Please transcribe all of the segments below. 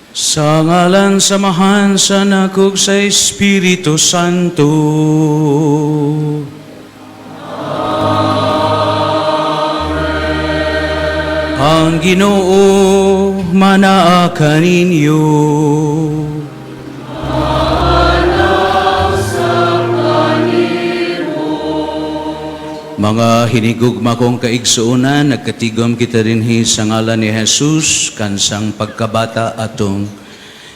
Sa ngalan sa Amahan, sa Anak ug sa Espiritu Santo. Ang Ginoo manaa kaninyo. Mga hinigugma kong kaigsuonan, nagkatigom kita dinhi sa ngalan ni Jesus, kansang pagkabata atong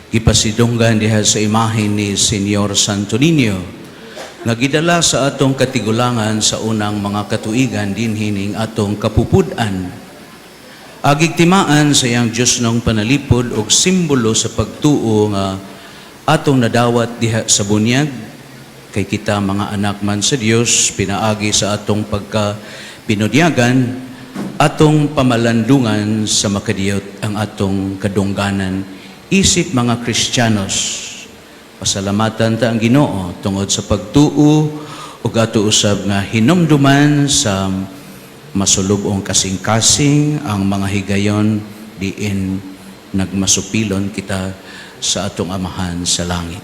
gipasidunggan diha sa imahen ni Señor Santo Niño, nga gidala sa atong katigulangan sa unang mga katuigan dinhi ning atong kapupud-an. Agig timaan sa iyang Diyosnong panalipod og simbolo sa pagtuo nga atong nadawat diha sa bunyag, kay kita mga anak man sa Dios pinaagi sa atong pagka binunyagan, atong pamalandungan sa makadiyot ang atong kadungganan isip mga Kristiyanos. Pasalamatan ta ang Ginoo tungod sa pagtuo ug ato usab nga hinumduman sa masulub-ong kasing-kasing ang mga higayon diin nagmasupilon kita sa atong Amahan sa langit.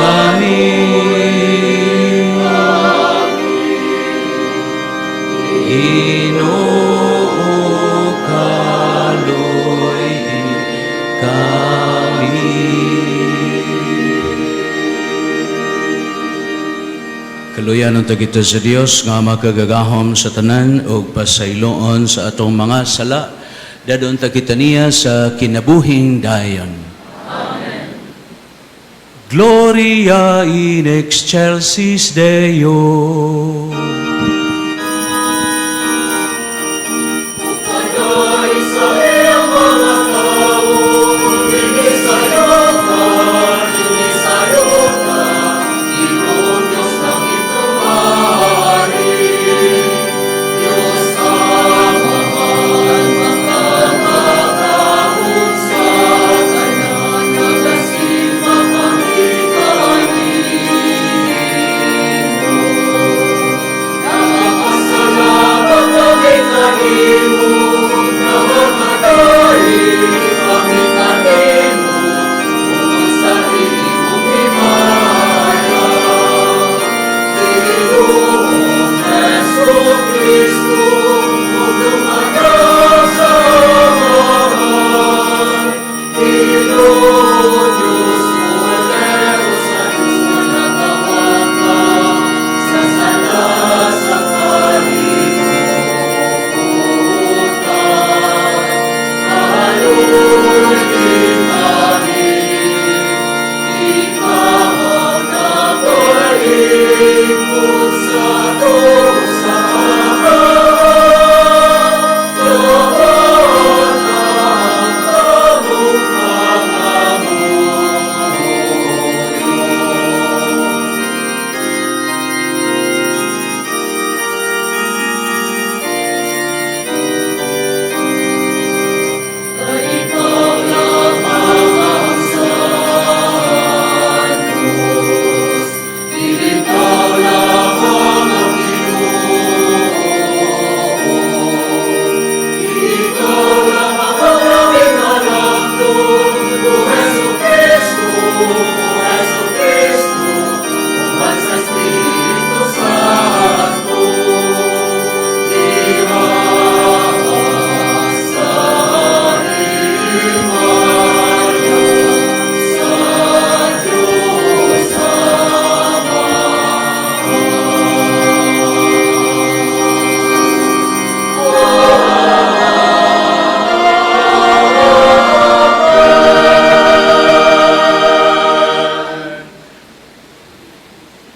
Kami. Ginoo, kaluy-i kami. Kaluyan unta kita sa Dios nga makagagahom sa tanan ug pasayloon sa atong mga sala. Dadon ta kita niya sa kinabuhing dayon. Amen. Gloria in excelsis Deo.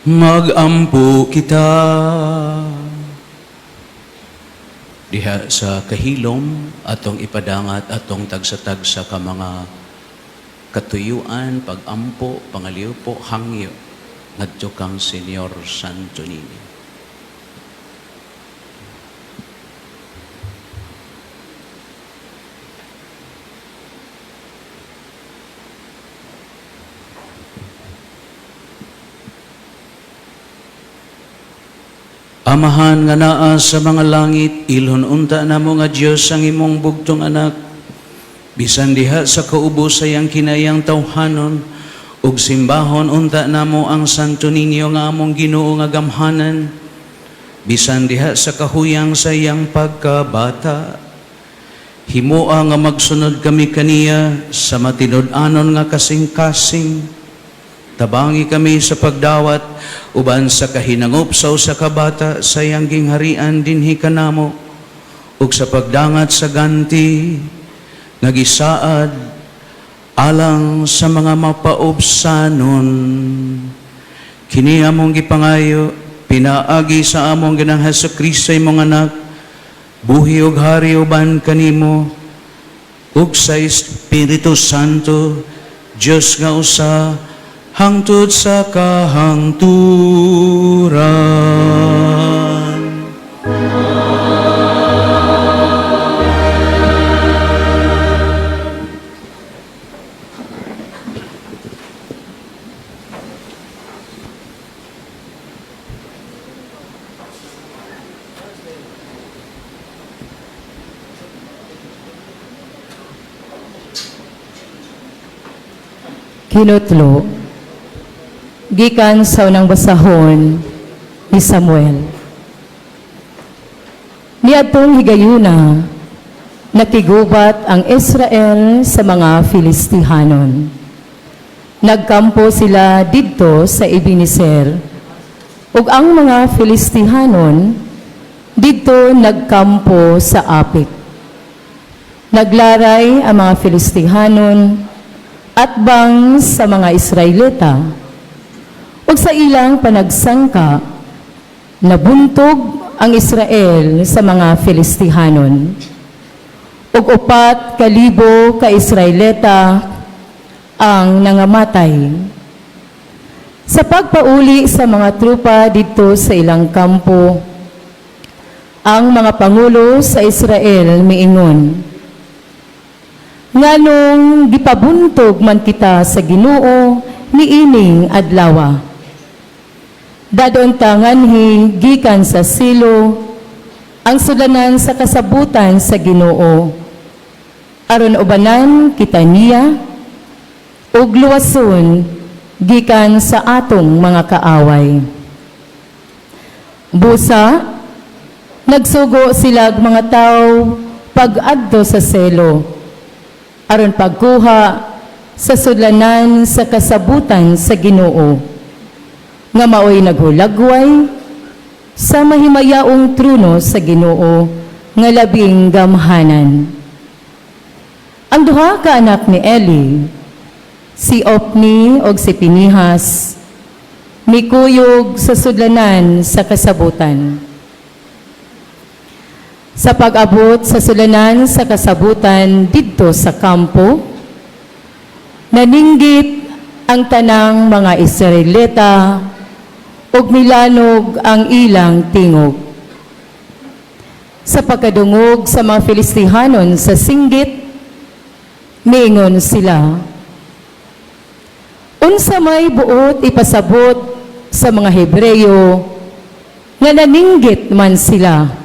Magampo kita. Diha sa kahilom, atong ipadangat atong tagsa-tagsa ka mga katuyuan, pagampo, pangaliwpo, hangyo ngadto kang Señor Santo Niño. Amahan nga naa sa mga langit, ilhon unta namo nga Dios ang imong bugtong anak. Bisan diha sa kaubos sa iyang kinayang tawhanon, ug simbahon unta namo ang Santo Niño nga among Ginoo nga gamhanan. Bisan diha sa kahuyang sa iyang pagkabata, himoa nga magsunod kami kaniya sa matinud-anon nga kasing-kasing. Tabangi kami sa pagdawat uban sa kahinangop sa usa ka bata sa iyang gingharian dinhi kanamo ug sa pagdangat sa ganti nga gisaad alang sa mga mapaubsanon. Kini among gipangayo pinaagi sa among Ginoong Hesus Kristo, imong anak, buhi ug hari uban kanimo ug sa Espiritu Santo, Dios nga usa, hangtod sa kahangturan. Hinutlo, gikan sa unang basahon ni Samuel. Niadtong higayuna, nakigubat ang Israel sa mga Filistihanon. Nagkampo sila didto sa Ebenezer, ug ang mga Filistihanon didto nagkampo sa Apik. Naglaray ang mga Filistihanon atbang sa mga Israelita, ug sa ilang panagsangka, nabuntog ang Israel sa mga Filistihanon. Ug 4,000 ka Israelita ang nangamatay. Sa pagpauli sa mga trupa didto sa ilang kampo, ang mga pangulo sa Israel miingon, "Nganong gipabuntog man kita sa Ginoo niining adlawa? Dadon ta nganhi gikan sa Silo ang sudlanan sa kasabutan sa Ginoo, aron ubanan kita niya ug luwason gikan sa atong mga kaaway." Busa nagsugo silag mga tawo pag-adto sa Silo aron pagkuha sa sudlanan sa kasabutan sa Ginoo nga maoy naghulagway sa mahimayaong trono sa Ginoo nga labing gamhanan. Ang duha ka anak ni Eli, si Opni og si Pinihas, mikuyog sa sudlanan sa kasabutan. Sa pag-abot sa sudlanan sa kasabutan didto sa kampo, naninggit ang tanang mga Israelita ug milanog ang ilang tingog. Sa pagkadungog sa mga Filistihanon sa singgit, miingon sila, "Unsa may buot ipasabot sa mga Hebreyo nga naninggit man sila?"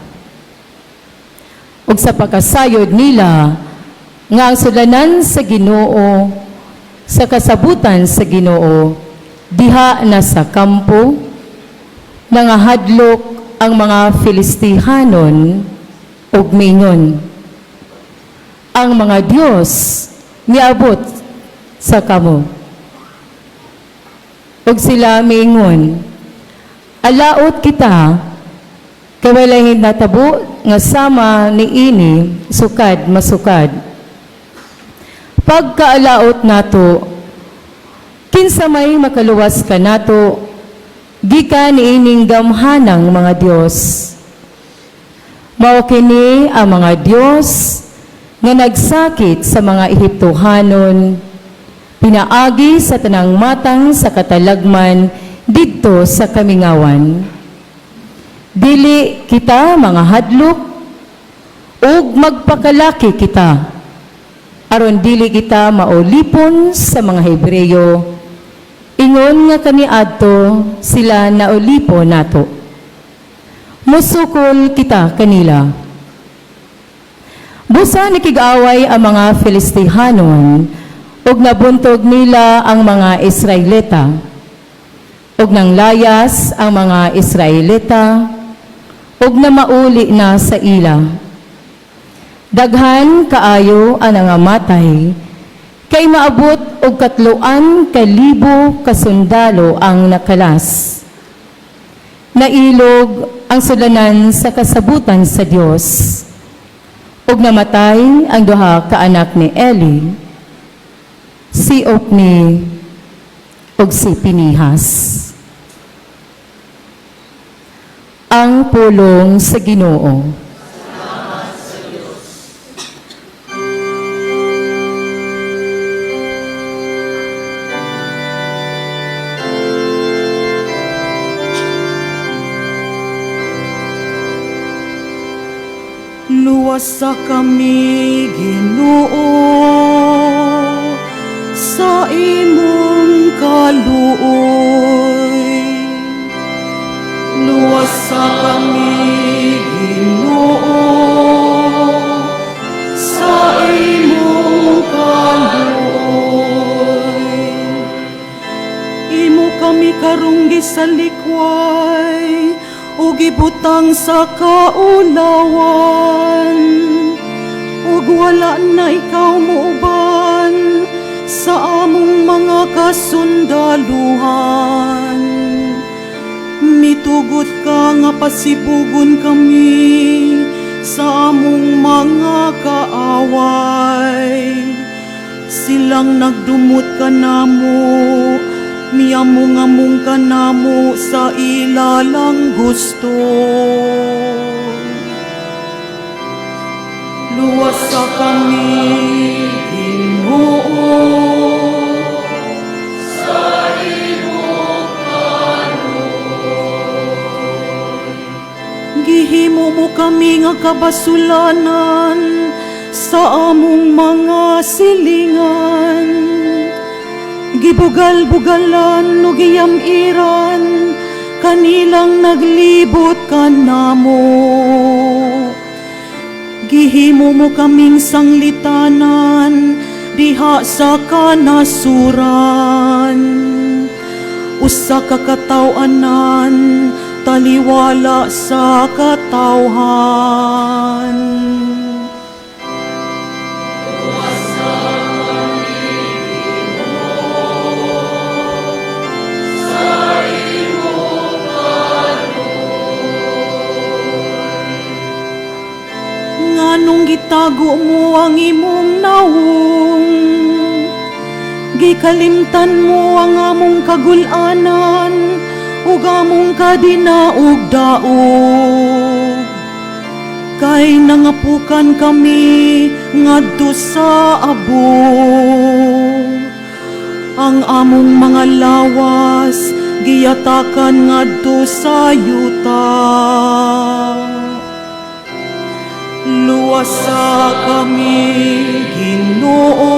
Ug sa pagkasayod nila nga ang sudlanan sa Ginoo sa kasabutan sa Ginoo diha na sa kampo, nangahadlok ang mga Filistihanon ug miingon, "Ang mga Dios miabot sa kamo." Ug sila miingon, "Alaot kita kay walay natabo nga sama niini sukad masukad. Pagkaalaot nato, kinsa may makaluwas kanato Gikan niining gamhanang mga Dios. Mao kini ang mga Dios nga nagsakit sa mga Ehiptohanon pinaagi sa tanang matang sa katalagman didto sa kamingawan. Dili kita mga hadlok ug magpakalaki kita aron dili kita maulipon sa mga Hebreyo ingon nga kaniadto sila naulipon nato. Musukol kita kanila. Busa nakig-away ang mga Filistihanon ug nabuntog nila ang mga Israelita. Ug nanglayas ang mga Israelita ug namauli na sa ila. Daghan kaayo ang nangamatay kay maabot og 3,000 ka sundalo ang nakalas. Nailog ang sulanan sa kasabutan sa Dios. Ug namatay ang duha ka anak ni Eli, si Opni ug si Pinihas. Ang pulong sa Ginoo. Luwasa kami, Ginoo, sa imong kaluoy. Luwasa kami, Ginoo, sa imong kaluoy. Imo kami karong gisalikway ug gibutang sa kaulawan, ug wala na ikaw muuban sa among mga kasundaluhan. Mitugot ka nga pasibugon kami sa among mga kaaway. Silang nagdumot kanamo, miamong-among kanamo sa ilalang gusto. Luwasa kami, Ginoo, sa imong kaluoy. Gihimo mo kami nga kabasulanan sa among mga silingan. Gibugal-bugalan ug giyam-iran kanilang naglibot kanamo. Gihimo mo kaming sanglitanan diha sa kanasuran. Usa ka kataw-anan taliwala sa katawhan. Nganong gitago mo ang imong nawong? Gikalimtan mo ang among kagul-anan ug among kadinaog-daog. Kay nangapukan kami ngadto sa abo. Ang among mga lawas giyatakan ngadto sa yuta. Luwasa kami, Ginoo,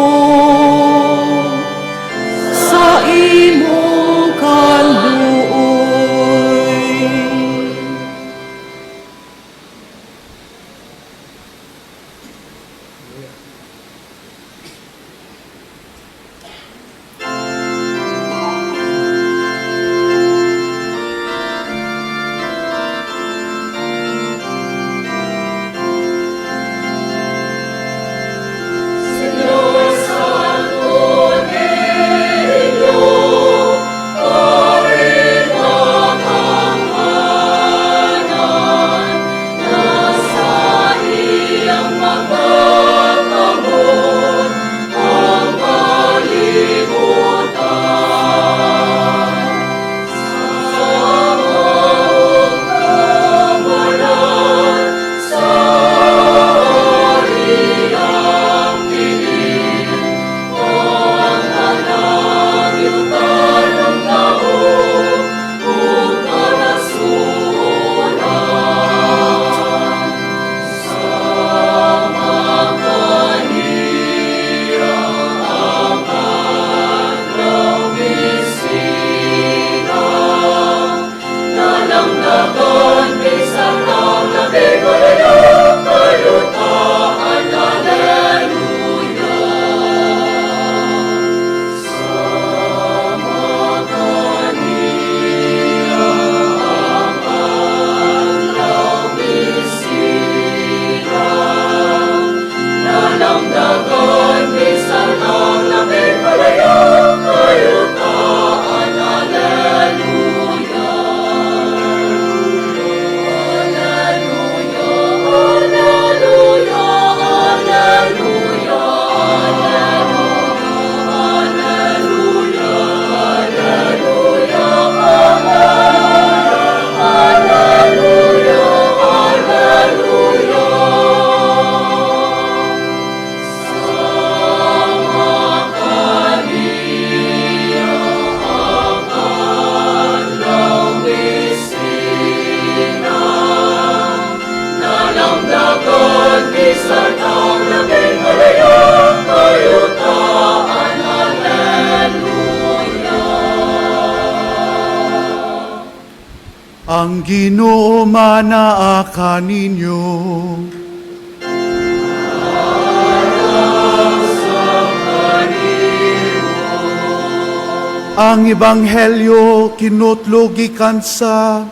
sa imong kaluoy. Señor Santo Niño. Ang Ginoo manaa kaninyo. Ang Ebanghelyo kinutlo gikan sa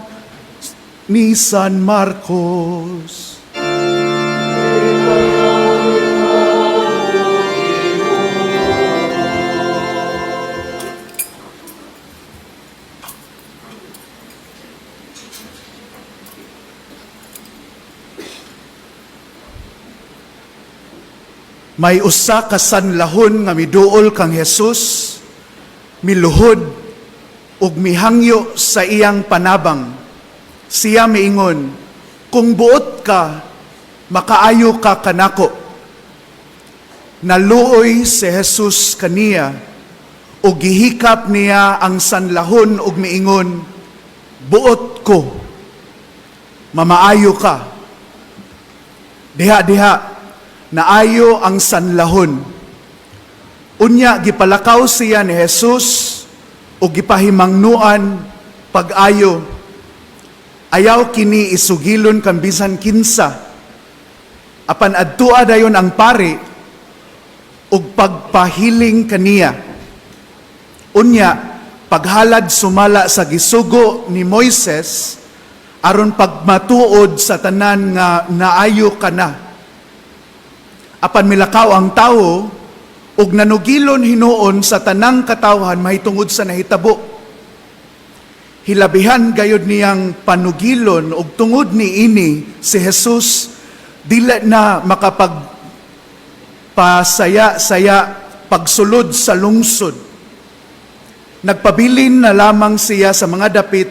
ni San Marcos. May usa ka sanlahon nga miduol kang Jesus, miluhod ug mihangyo sa iyang panabang. Siya miingon, "Kung buot ka, makaayo ka kanako." Naluoy si Jesus kaniya ug gihikap niya ang sanlahon ug miingon, "Buot ko, mamaayo ka." Diha-diha, naayo ang sanlahon. Unya gipalakaw siya ni Jesus ug gipahimangnuan pag-ayo. Ayaw kini isugilon kan bisan kinsa. Apan adtua dayon ang pari ug pagpahiling kaniya. Unya paghalad sumala sa gisugo ni Moises aron pagmatuod sa tanan nga naayo ka na. Apan milakaw ang tawo ug nanugilon hinuon sa tanang katawhan mahitungod sa nahitabo. Hilabihan gayud niyang panugilon ug tungod niini si Jesus dili na makapag pasaya-saya pagsulod sa lungsod. Nagpabilin na lamang siya sa mga dapit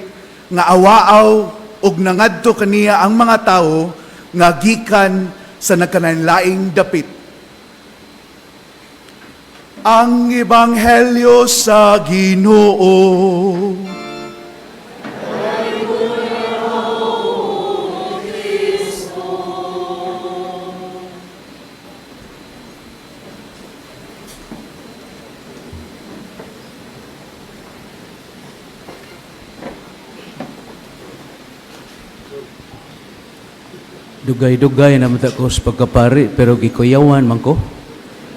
nga awaaw ug nangadto kaniya ang mga tawo nga gikan sa nagkalainlaing dapit. Ang Ebanghelyo sa Ginoo. Dugay-dugay na man ko sa pagkapari pero gikuyawan man ko.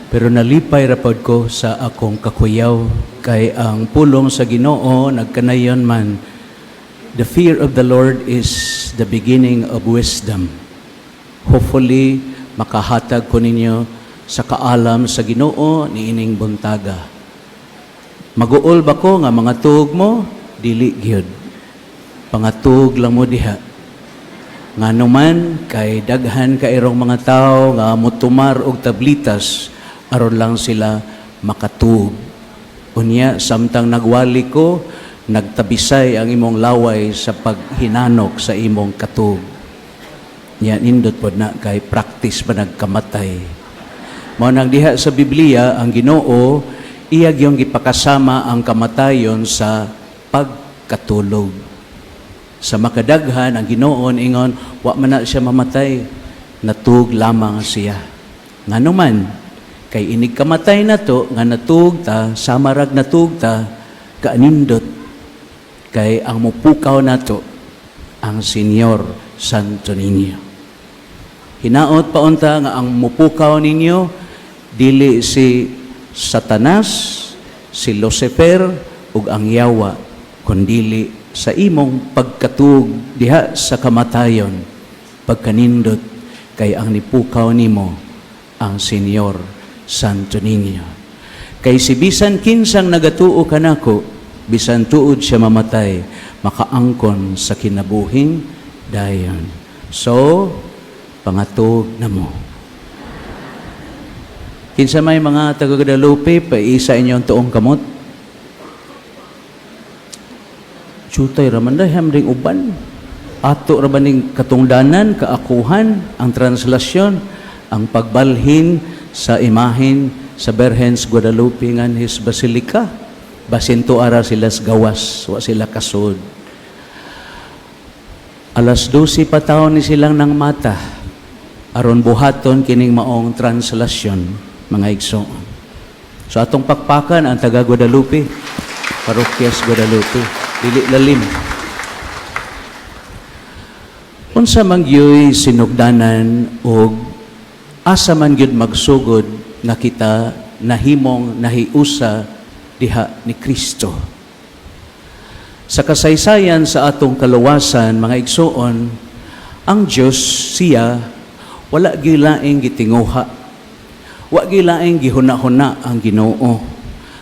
Pero nalipay ra pod ko sa akong kakuyaw kay ang pulong sa Ginoo nagkanayon man. The fear of the Lord is the beginning of wisdom. Hopefully makahatag ko ninyo sa kaalam sa Ginoo niining buntaga. Maguol ba ko nga mga tuog mo? Dili gyud. Pangatug lang mo diha. Ngano man kay daghan kairong mga tao nga motumar og tablitas aron lang sila makatuog. Unya samtang nagwali ko, nagtabisay ang imong laway sa paghinanok sa imong katug. Nya nindot pod na kay practice pa nagkamatay. Mao nang diha sa Biblia ang Ginoo iya gyung gipakasama ang kamatayon sa pagkatulog. Sa makadaghan ang Ginoo ingon wa man na siya mamatay, natug lamang siya. Ngano man kay inig kamatay nato nga natug ta, samarag natug ta, kaanindot kay ang mupukaw nato ang Señor Santo Niño. Hinaot paunta nga ang mupukaw ninyo dili si Satanas, si Lucifer ug ang yawa, kundili sa imong pagkatug diha sa kamatayon, pagkanindot kay ang nipukaw nimo ang Señor Santo Niño. Kay si bisan kinsang nagatuo kanako, bisan tuod siya mamatay, makaangkon sa kinabuhing dayon. So, pangatug na mo. Kinsa may mga taga Guadalupe, paisa inyong tuong kamot. Tsutay raman dahil ring uban. Ato ra ning katungdanan, kaakuhan, ang translasyon, ang pagbalhin sa imahen sa Berhens Guadalupe nganhis Basilica. Basin ara sila sa gawas, wa sila kasud. Alas 12 pa taon ni silang nang mata aron buhaton kining maong translasyon, mga igsoon. So atong pakpakan ang taga Guadalupe, Parokyas Guadalupe, dili lalim. Unsa man gyoy sinugdanan og asa man gyud magsugod nga kita nahimong nahiusa diha ni Kristo? Sa kasaysayan sa atong kaluwasan, mga igsoon, ang Dios siya wala gyud laing gitinguha. Wa gyud laing gihuna-huna ang Ginoo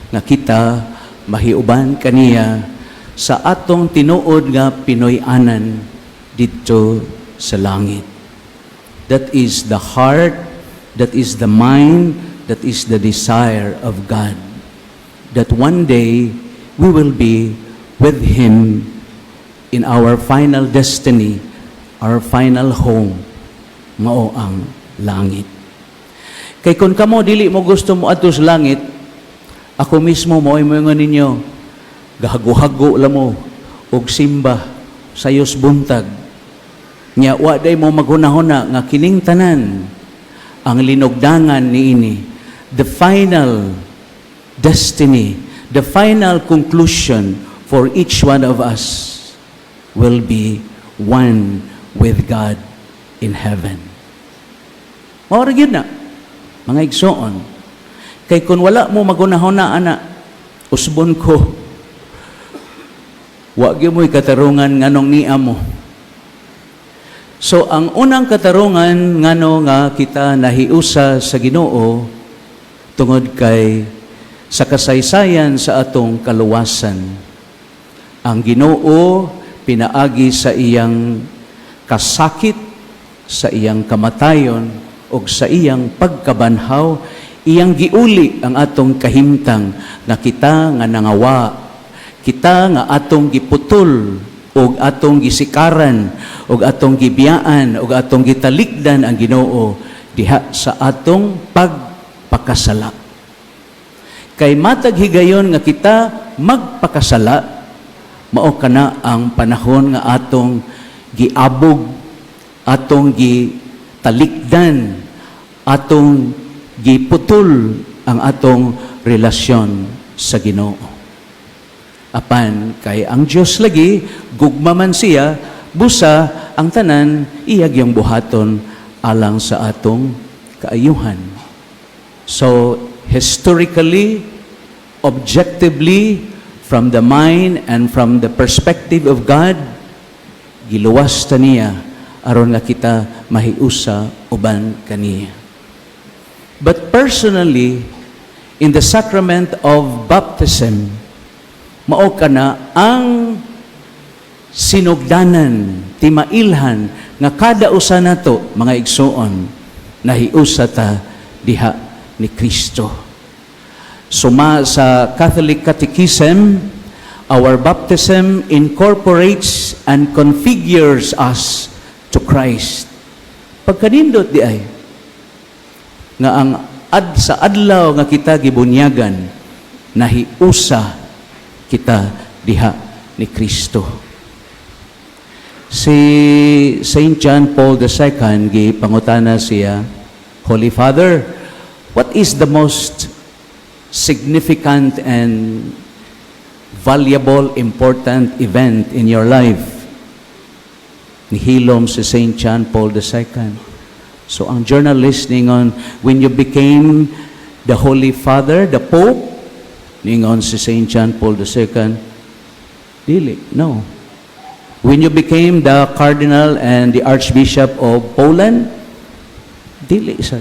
nga kita mahiuban kaniya sa atong tinuod nga Pinoy-anan didto sa langit. That is the heart, that is the mind, that is the desire of God. That one day we will be with Him in our final destiny, our final home, mao ang langit. Kay kung kamo dili mo gusto mo adto sa langit, ako mismo mo moingon ninyo, gahago-hago la mo og simba sayos buntag. Nya wa day mo maghunahuna nga kining tanan ang linugdangan niini, the final destiny, the final conclusion for each one of us will be one with God in heaven. Mao ra gyud na, mga igsoon. Kay kung wala mo maghunahuna ana, usbon ko, wa gyud mo'y katarungan nganong nia mo. So ang unang katarungan ngano nga kita nahiusa sa Ginoo, tungod kay sa kasaysayan sa atong kaluwasan, ang Ginoo pinaagi sa iyang kasakit, sa iyang kamatayon ug sa iyang pagkabanhaw, iyang giuli ang atong kahimtang nga kita nga nangawa, kita nga atong giputol ug atong gisikaran ug atong gibiyaan ug atong gitalikdan ang Ginoo diha sa atong pagpakasala. Kay matag higayon nga kita magpakasala, mao kana ang panahon nga atong giabog, atong gitalikdan, atong giputol ang atong relasyon sa Ginoo. Apan kay ang Dios lagi gugma man siya, busa ang tanan iya gyung buhaton alang sa atong kaayuhan. So historically, objectively, from the mind and from the perspective of God, giluwas ta niya aron nga kita mahiusa uban kaniya. But personally, in the sacrament of baptism, mao kana ang sinugdanan, timailhan nga kada usa nato, mga igsoon, nahiusa ta diha ni Kristo. Suma sa Catholic Catechism, our baptism incorporates and configures us to Christ. Pagkanindot diay nga ang sa adlaw nga kita gibunyagan, nahiusa kita diha ni Kristo. Si Saint John Paul II, gipangutana siya, "Holy Father, what is the most significant and valuable, important event in your life?" Nihilom si Saint John Paul II. So ang journalist ningon, "When you became the Holy Father, the Pope?" Ningon si Saint John Paul II, "Dili, no." "When you became the Cardinal and the Archbishop of Poland?" "Dili, sad."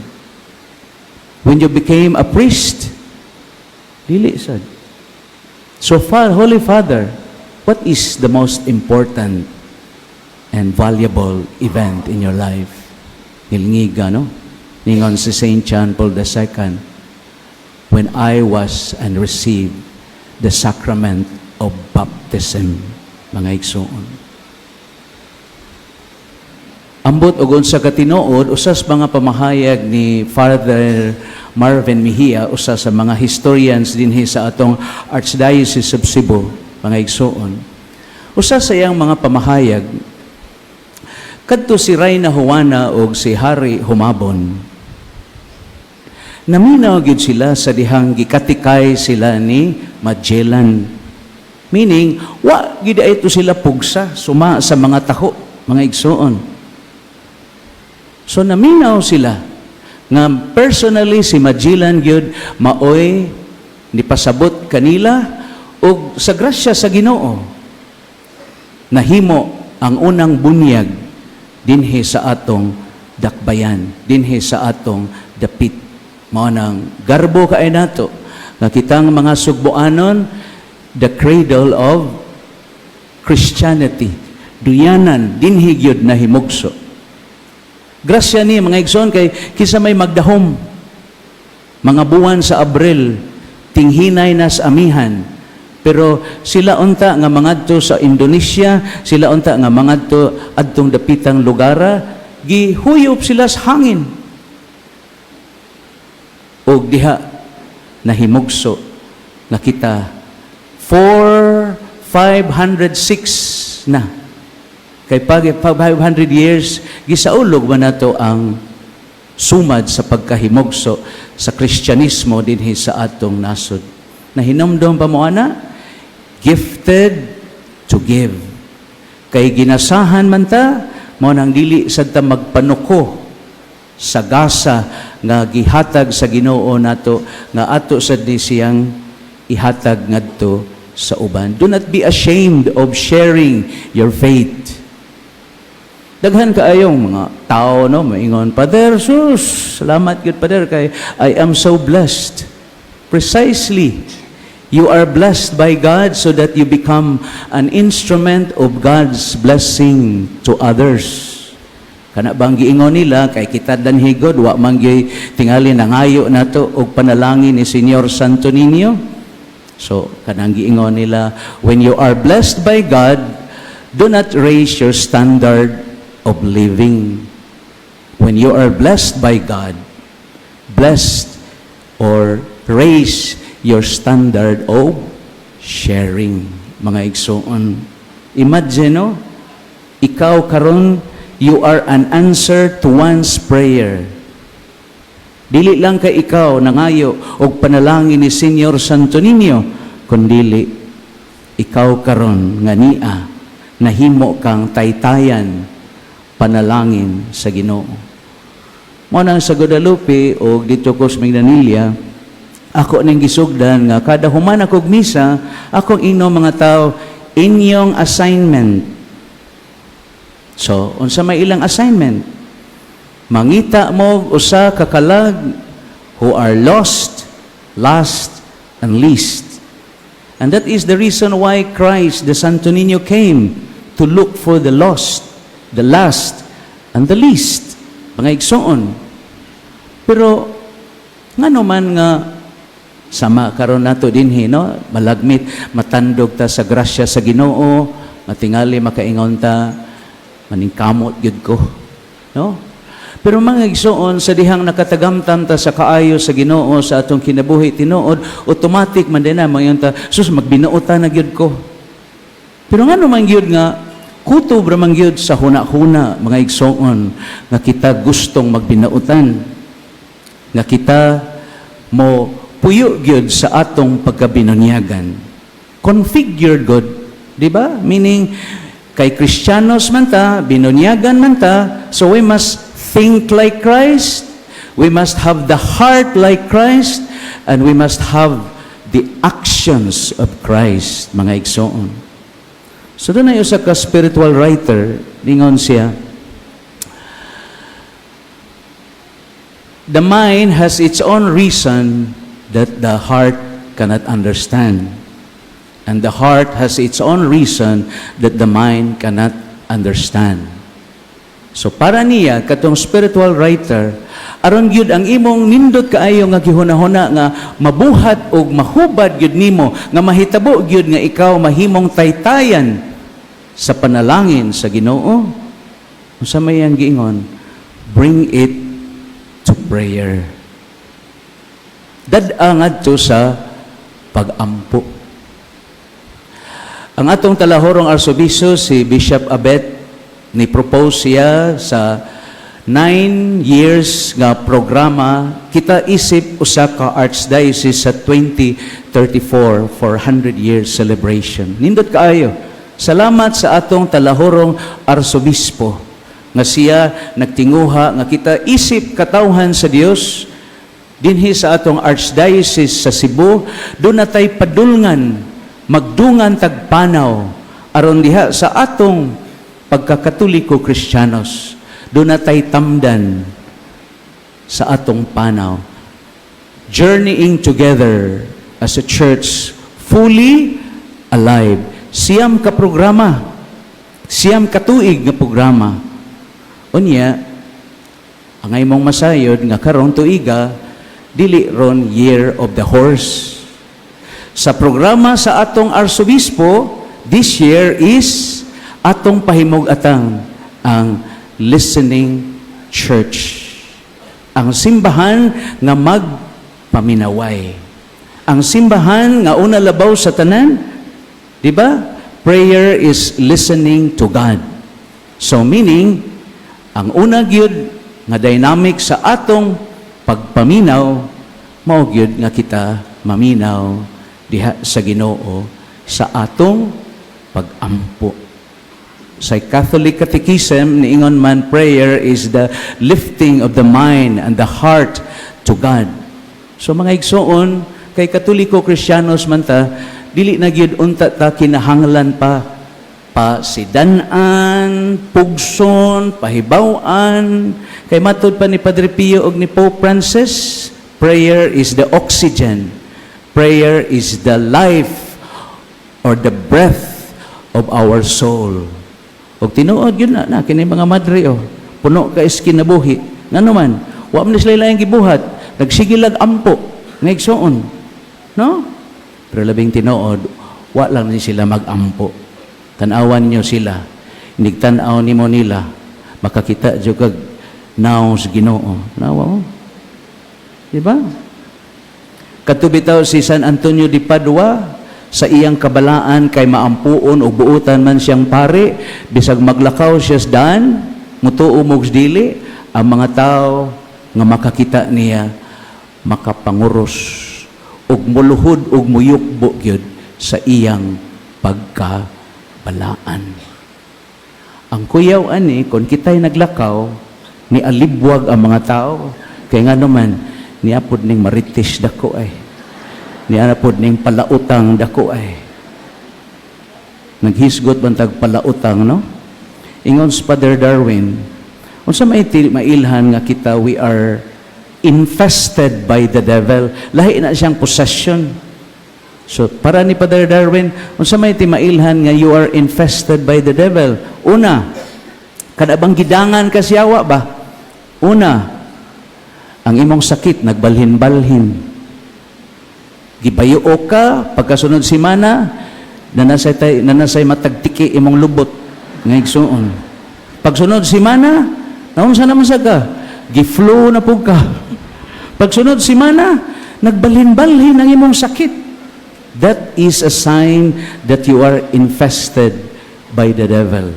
"When you became a priest?" "Dili, sad." "So far, Holy Father, what is the most important and valuable event in your life?" Nilngiga, no? Ningon si Saint John Paul II, "When I was and received the sacrament of baptism," mga igsoon. Ambot og unsa ka tinuod, usas mga pamahayag ni Father Marvin Mejia, usa sa mga historians dinhi sa atong Archdiocese of Cebu, mga igsoon. Usa sa iyang mga pamahayag, kadto si Reyna Juana og si Hari Humabon. Naminaw gyud sila sa dihang gikatikay sila ni Magellan. Meaning, wa gyud ito sila pugsa suma sa mga taho, mga igsoon. So naminaw sila nga personally si Magellan gyud maoy nipasabot kanila, ug sa grasya sa Ginoo nahimo ang unang bunyag dinhi sa atong dakbayan, dinhi sa atong dapit. Mao nang garbo kay nato nga kitang mga Sugboanon, the cradle of Christianity, duyanan, dinhi gyud nahimugso. Grasya ni, mga igsoon, kay kisa may magdahom mga buwan sa Abril, tinghinay nas amihan. Pero sila unta nga mangadto sa Indonesia, sila unta nga mangadto adtong dapitang lugara, gihuyop sila sa hangin. Og diha nahimugso nga kita 4 506 na. Kay pag 500 years, gisaulog man nato ang sumad sa pagkahimugso sa Kristyanismo dinhi sa atong nasod. Nahinomdom pa mo ana? Gifted to give. Kay ginasahan man ta, mao nang dili sad ta magpanuko sa gasa nga gihatag sa Ginoo nato nga ato sad ni siyang ihatag ngadto sa uban. Do not be ashamed of sharing your faith. Daghan kaayong mga tao, no, maingon, "Father, sus, salamat gyud, Father, kay I am so blessed." Precisely. You are blessed by God so that you become an instrument of God's blessing to others. Kana bang giingon nila, kay kita danhi god wa man gyud tingali nangayo nato og panalangin ni Señor Santo Niño. So kanang giingon nila, when you are blessed by God, do not raise your standard of living. When you are blessed by God, blessed or raise your standard of sharing, mga igsoon. Imagine, no? Ikaw karon, you are an answer to one's prayer. Dili lang kay ikaw nangayo og panalangin ni Señor Santo Niño, kundili ikaw karon nga nia nahimo kang taytayan panalangin sa Ginoo. Mao nang sa Guadalupe o dito ko sa Minglanilla, ako ning gisugdan nga kada human akog misa, akong ingnon mga tao, inyong assignment. So, unsa may ilang assignment? Mangita mo usa ka kalag who are lost, last, and least. And that is the reason why Christ, the Santo Niño, came to look for the lost, the last, and the least. Mga igsoon. Pero, ngano man nga sama karon nato dinhi, no, malagmit matandog ta sa grasya sa Ginoo, matingali makaingon ta, "Maningkamot gyud ko," no? Pero mga igsoon, sa dihang nakatagamtam ta sa kaayo sa Ginoo sa atong kinabuhi, tinuod automatic man din na mangingon ta, "Sus, magbinuotan na gyud ko." Pero ngano man gyud nga kutob ra man gyud sa huna-huna, mga igsoon, nga kita gustong magbinautan, nga kita mo puyo gyud sa atong pagkabinunyagan? Configured God, di ba? Meaning kay Kristiyanos man ta, binunyagan man ta, so we must think like Christ, we must have the heart like Christ, and we must have the actions of Christ, mga igsoon. So duna usa ka spiritual writer, ningon siya, "The mind has its own reason that the heart cannot understand. And the heart has its own reason that the mind cannot understand." So para niya, katong spiritual writer, aron gyud ang imong nindot kaayo nga gihunahuna nga mabuhat og mahubad gyud nimo nga mahitabo gyud nga ikaw mahimong taytayan sa panalangin sa Ginoo. Unsa may ang giingon? Bring it to prayer. Dad-a ngadto sa pag-ampo. Ang atong talahorong arsobispo, si Bishop Abet, ni propose siya sa 9 years nga programa kita isip usa ka archdiocese sa 2034 for 100 years celebration. Nindot kaayo. Salamat sa atong talahorong arsobispo nga Nga siya nagtinguha nga kita isip katawhan sa Dios dinhi sa atong Archdiocese sa Cebu, duna tay padulngan, magdungan tagpanaw aron diha sa atong pagkakatoliko Kristiyanos, duna tay tamdan sa atong panaw, journeying together as a church fully alive. 9 ka programa, 9 ka tuig nga programa. Unya, ang imong masayod nga karong tuiga dili ron Year of the Horse. Sa programa sa atong arsobispo, this year is atong pahimug-atang ang listening church. Ang simbahan nga magpaminaway. Ang simbahan nga una labaw sa tanan, di ba? Prayer is listening to God. So meaning, ang una gyud nga dynamic sa atong pagpaminaw, mao gyud nga kita maminaw diha sa Ginoo sa atong pagampo. Sa Catholic Catechism, niingon man, prayer is the lifting of the mind and the heart to God. So mga igsoon, kay Katoliko Kristiyanos man ta, dili na gyud unta ta kinahanglan pa pasidan-an, pugson, pahibaw-an. Kay matud pa ni Padre Pio og ni Pope Francis, prayer is the oxygen. Prayer is the life or the breath of our soul. Og tinuod yun na, na kini mga madre oh, puno ka is kinabuhi. Ngano man, wa man sila laing gibuhat, nagsige lag ampo, mga igsoon. No? Pero labing tinuod, wa lang ni sila magampo. Tan-awan nyo sila. Inigtan-aw nimo nila, makakita jud kag nawong sa Ginoo. Nawa mo. Di ba? Kadto bitaw si San Antonio de Padua sa iyang kabalaan kay maampuon o buutan man siyang pare, bisag maglakaw siya sa daan, mutuo mo dili, ang mga tao nga makakita niya makapanguros ug muluhod ug muyukbo gyud sa iyang pagkabalaan. Ang kuyaw ani, kung kita'y naglakaw, ni alibwag ang mga tao. Kay nga naman, niapod ning marites dako ay. Niapod ning palautang dako ay. Naghisgot man tag palautang, no? Ingon si Father Darwin, unsa may mailhan nga kita we are infested by the devil? Lahi na siyang possession. So, para ni Father Darwin, unsa may timailhan nga you are infested by the devil? Una, kada bang gidangan ka siyawa ba? Una, ang imong sakit nagbalhin-balhin. Gibayuo ka pagkasunod simana, nanasay tay nanasay matagtiki imong lubot nga igsuon. Pagsunod simana, naunsa naman sa ka? Gi-flu na pug ka. Pagsunod simana, nagbalhin-balhin ang imong sakit. That is a sign that you are infested by the devil.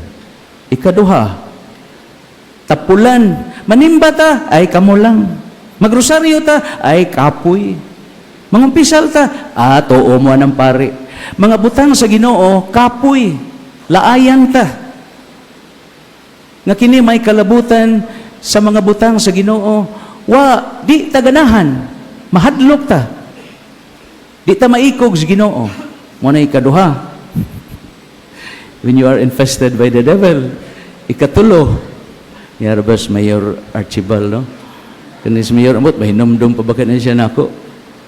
Ikaduha, tapulan. Manimba ta, ay kamo lang. Magrosaryo ta, ay kapoy. Mangumpisal ta, ah, tuo mo ng pare. Mga butang sa Ginoo, kapoy. Laayan ta. Nga kini may kalabutan sa mga butang sa Ginoo, wa di ta ganahan, mahadlok ta. Di ta maikog sa Ginoo. Mo na ikaduha. When you are infested by the devil. Ikatulo, Yarbas Mayor Archibald, no? Kani si Mayor amot, mahinumdum pa ba kani siya nako?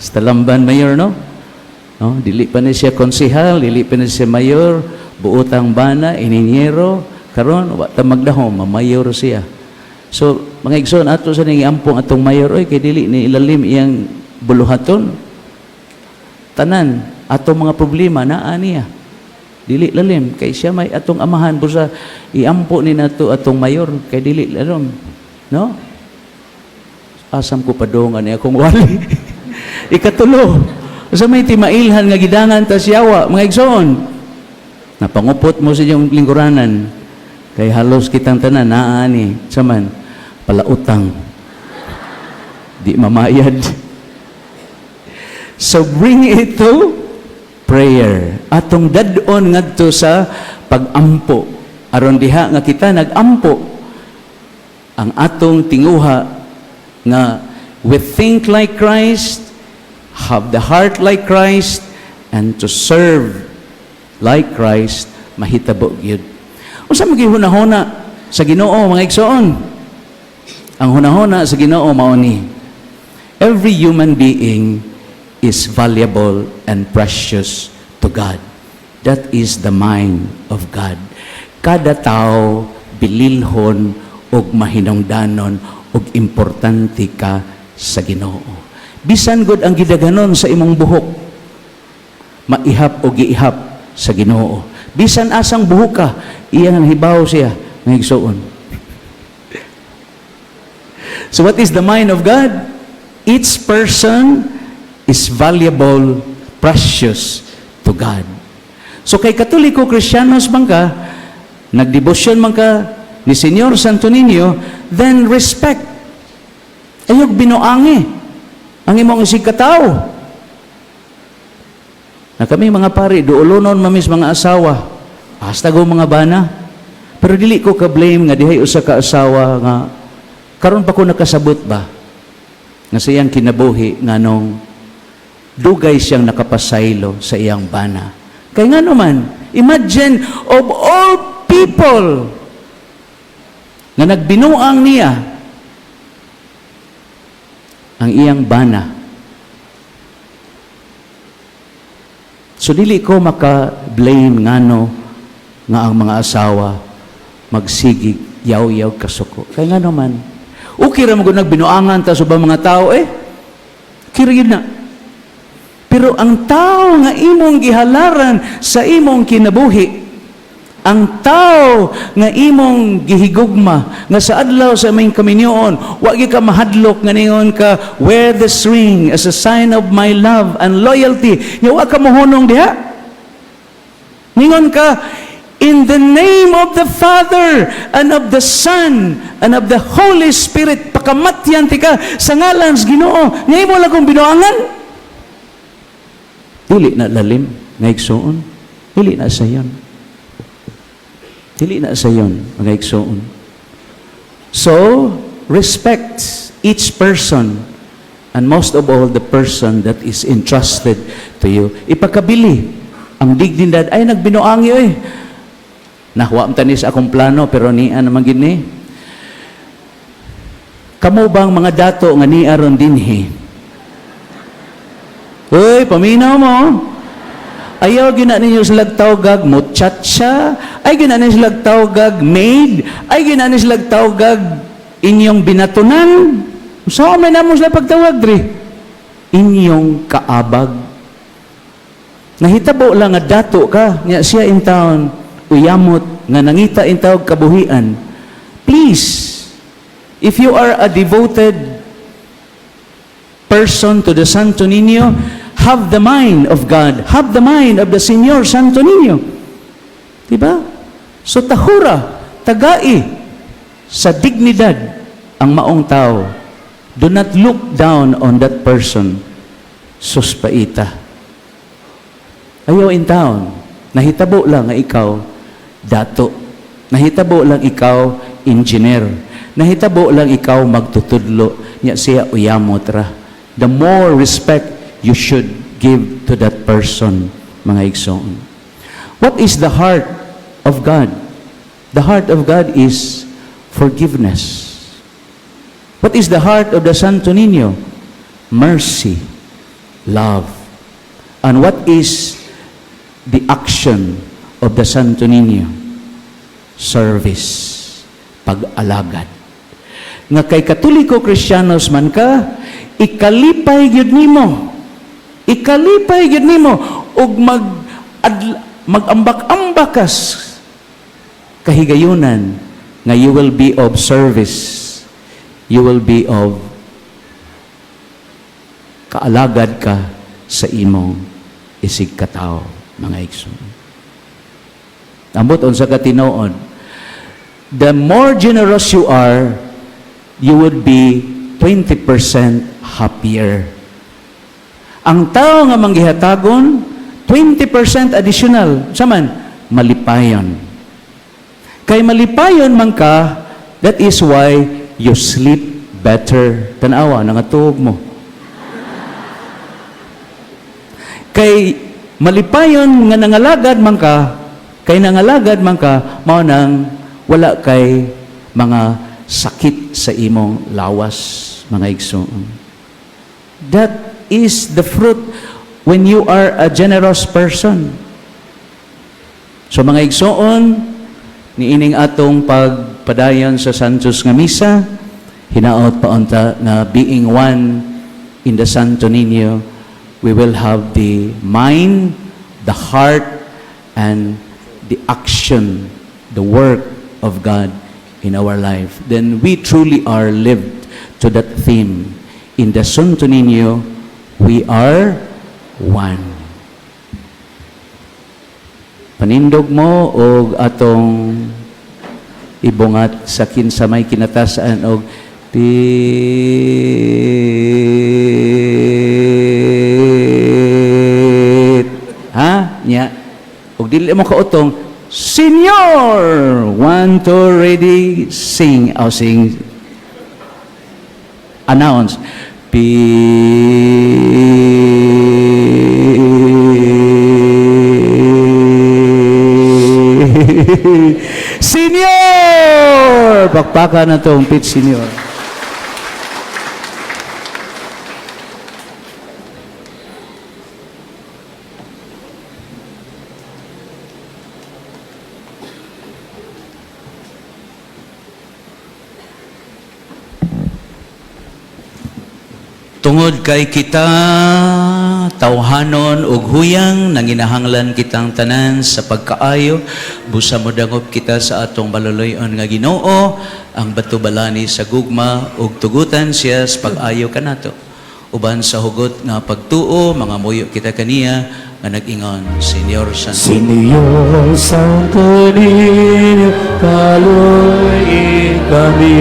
Sa Talamban Mayor, no? No, dili pa ni siya konsehal, dili pa ni siya mayor, buotang bana, ininyero, karon wa ta magdahom, mamayor siya. So, mga igsoon, ato sa ning ampong atong mayor, oy, kay dili ni ilalim iyang buluhaton. Tanan, atong mga problema naa niya. Dili lalim kay siya may atong amahan, busa iampo ni nato atong mayor kay dili lalim, no? Asam ko padungan ni akong wali. Ikatulo, sa may timailhan nga gidangan ta siyawa, mga igsoon, napangupot mo sa inyong lingkuranan, kay halos kitang tanan naa ni saman palautang di mamayad. So bring it to prayer. Atong dad-on ngadto sa pagampo. Aron diha nga kita nagampo, Ang atong tinguha nga we think like Christ, have the heart like Christ, and to serve like Christ, mahitabo gyud. Unsa man hunahuna sa Ginoo, mga igsoon? Ang hunahuna sa Ginoo mao ni: Every human being is valuable and precious to God. That is the mind of God. Kada tao bililhon og mahinungdanon og importante ka sa Ginoo. Bisan gud ang gidaghanon sa imong buhok, maihap o giihap sa Ginoo. Bisan asang buhok ka, iyang hibaw siya nga igsuon. So what is the mind of God? Each person is valuable, precious to God. So kay Katoliko Kristiyanos man ka, nagdebosyon man ka ni Señor Santo Niño, then respect. Ayog binuangi ang imong isig katao. Na kami mga pari, duulonon mamis mga asawa, hasta go mga bana. Pero dili ko ka-blame nga dihay usa ka asawa nga karon pa ko nakasabot ba nga sa iyang kinabuhi nganong dugay siyang nakapasaylo sa iyang bana. Kay nga naman, imagine, of all people nga nagbinuang niya, ang iyang bana. So dili ko maka-blame ngano nga ang mga asawa magsigig yaw-yaw kasuko. Kay nga naman, okay ra mo gud nagbinuangan ta sa ubang mga tao eh. Kira yun na. Pero ang tao nga imong gihalaran sa imong kinabuhi, ang tao nga imong gihigugma, nga sa adlaw sa aming kaminyoon, wa gyud ka mahadlok nga ningon ka, "Wear this ring as a sign of my love and loyalty." Nga wa ka mohunong diha. Ningon ka, "In the name of the Father and of the Son and of the Holy Spirit," pakamatyan tika sa ngalan sa Ginoo, nga imo lang kong binuangan. Dili na lalim, nga igsuon. Dili na sayon. Dili na sayon, mga igsuon. So, respect each person and most of all the person that is entrusted to you. Ipakabili ang dignidad. Ay, nagbinuangi oy. Nahuwa man ni sa akong plano pero niya naman gini. Kamo bang mga dato nga niya ron dinhi? Uy, paminaw mo. Ayaw gina ninyo sila tawgag muchacha, ay gina ninyo sila tawgag maid, ay gina ninyo sila tawgag inyong binatunan. So, may namo sila pagtawag dre. Inyong kaabag. Nahitabo lang nga dato ka, nga siya in town, uyamot, nga nangita in tawag kabuhian. Please, if you are a devoted person to the Santo Niño, have the mind of God, have the mind of the Señor Santo Niño. Diba? So tahura, tagai sa dignidad ang maong tao. Do not look down on that person. Suspaita. Ayaw in town. Nahitabo lang nga ikaw dato. Nahitabo lang ikaw engineer. Nahitabo lang ikaw magtutudlo. Nya siya uyamot ra. The more respect you should give to that person, mga igsoon. What is the heart of God? The heart of God is forgiveness. What is the heart of the Santo Niño? Mercy, love. And what is the action of the Santo Niño? Service, pag-alagad. Nga kay Katoliko Kristiyanos man ka, ikalipay gyud nimo. Ikalipay gyud nimo ug mag-ambak-ambakas kahigayunan nga you will be of service. You will be of kaalagad ka sa imong isig katao, mga igsoon. Ambot unsa ka tinuod. The more generous you are, you would be 20% happier. Ang tao nga manggihatagon, 20% additional. Saman, malipayon. Kay malipayon man ka, that is why you sleep better. Tanawa, nangatuog mo. Kay malipayon nga nangalagad man ka, kay nangalagad man ka, mao nang wala kay mga sakit sa imong lawas, mga igsoon. That is the fruit when you are a generous person. So mga igsoon, niining atong pagpadayon sa Santos nga Misa, hinaot pa unta nga being one in the Santo Niño, we will have the mind, the heart, and the action, the work of God in our life. Then we truly are lived to that theme. In the Santo Niño, we are one. Panindog mo og atong ibungat sa kinsa may kinatasan og pit, ha, nya og dili mo kautong Senyor. One, two, ready, sing. Oh, sing, announce pit. Senyor! Pakpakan na tong pit, Senyor. Tungod kay kita tawhanon ug huyang, nanginahanglan kitang tanan sa pagkaayo, busa modangop kita sa atong maluluy-on nga Ginoo, ang batubalani sa gugma, ug tugutan siya sa pag-ayo kanato. Uban sa hugot nga pagtuo, mga muyo kita kaniya nga nag-ingon, Señor Santo Señor Santo Niño, kaluoyi kami.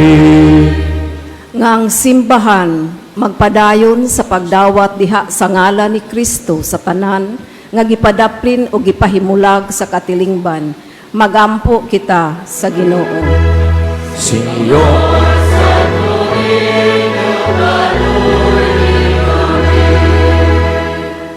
Nga ang simbahan magpadayon sa pagdawat diha sa ngalan ni Kristo sa tanan nga gipadaplin o gipahimulag sa katilingban. Magampo kita sa Ginoo. Señor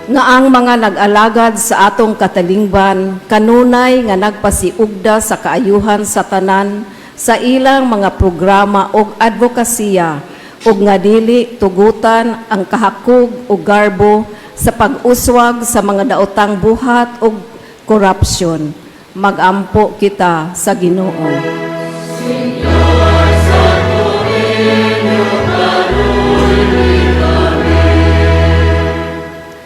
Nga ang mga nag-alagad sa atong katilingban kanunay nga nagpasiugda sa kaayuhan sa tanan sa ilang mga programa og advokasya ug nga dili tugutan ang kahakog o garbo sa pag-uswag sa mga daotang buhat ug korupsyon. Magampo kita sa Ginoo.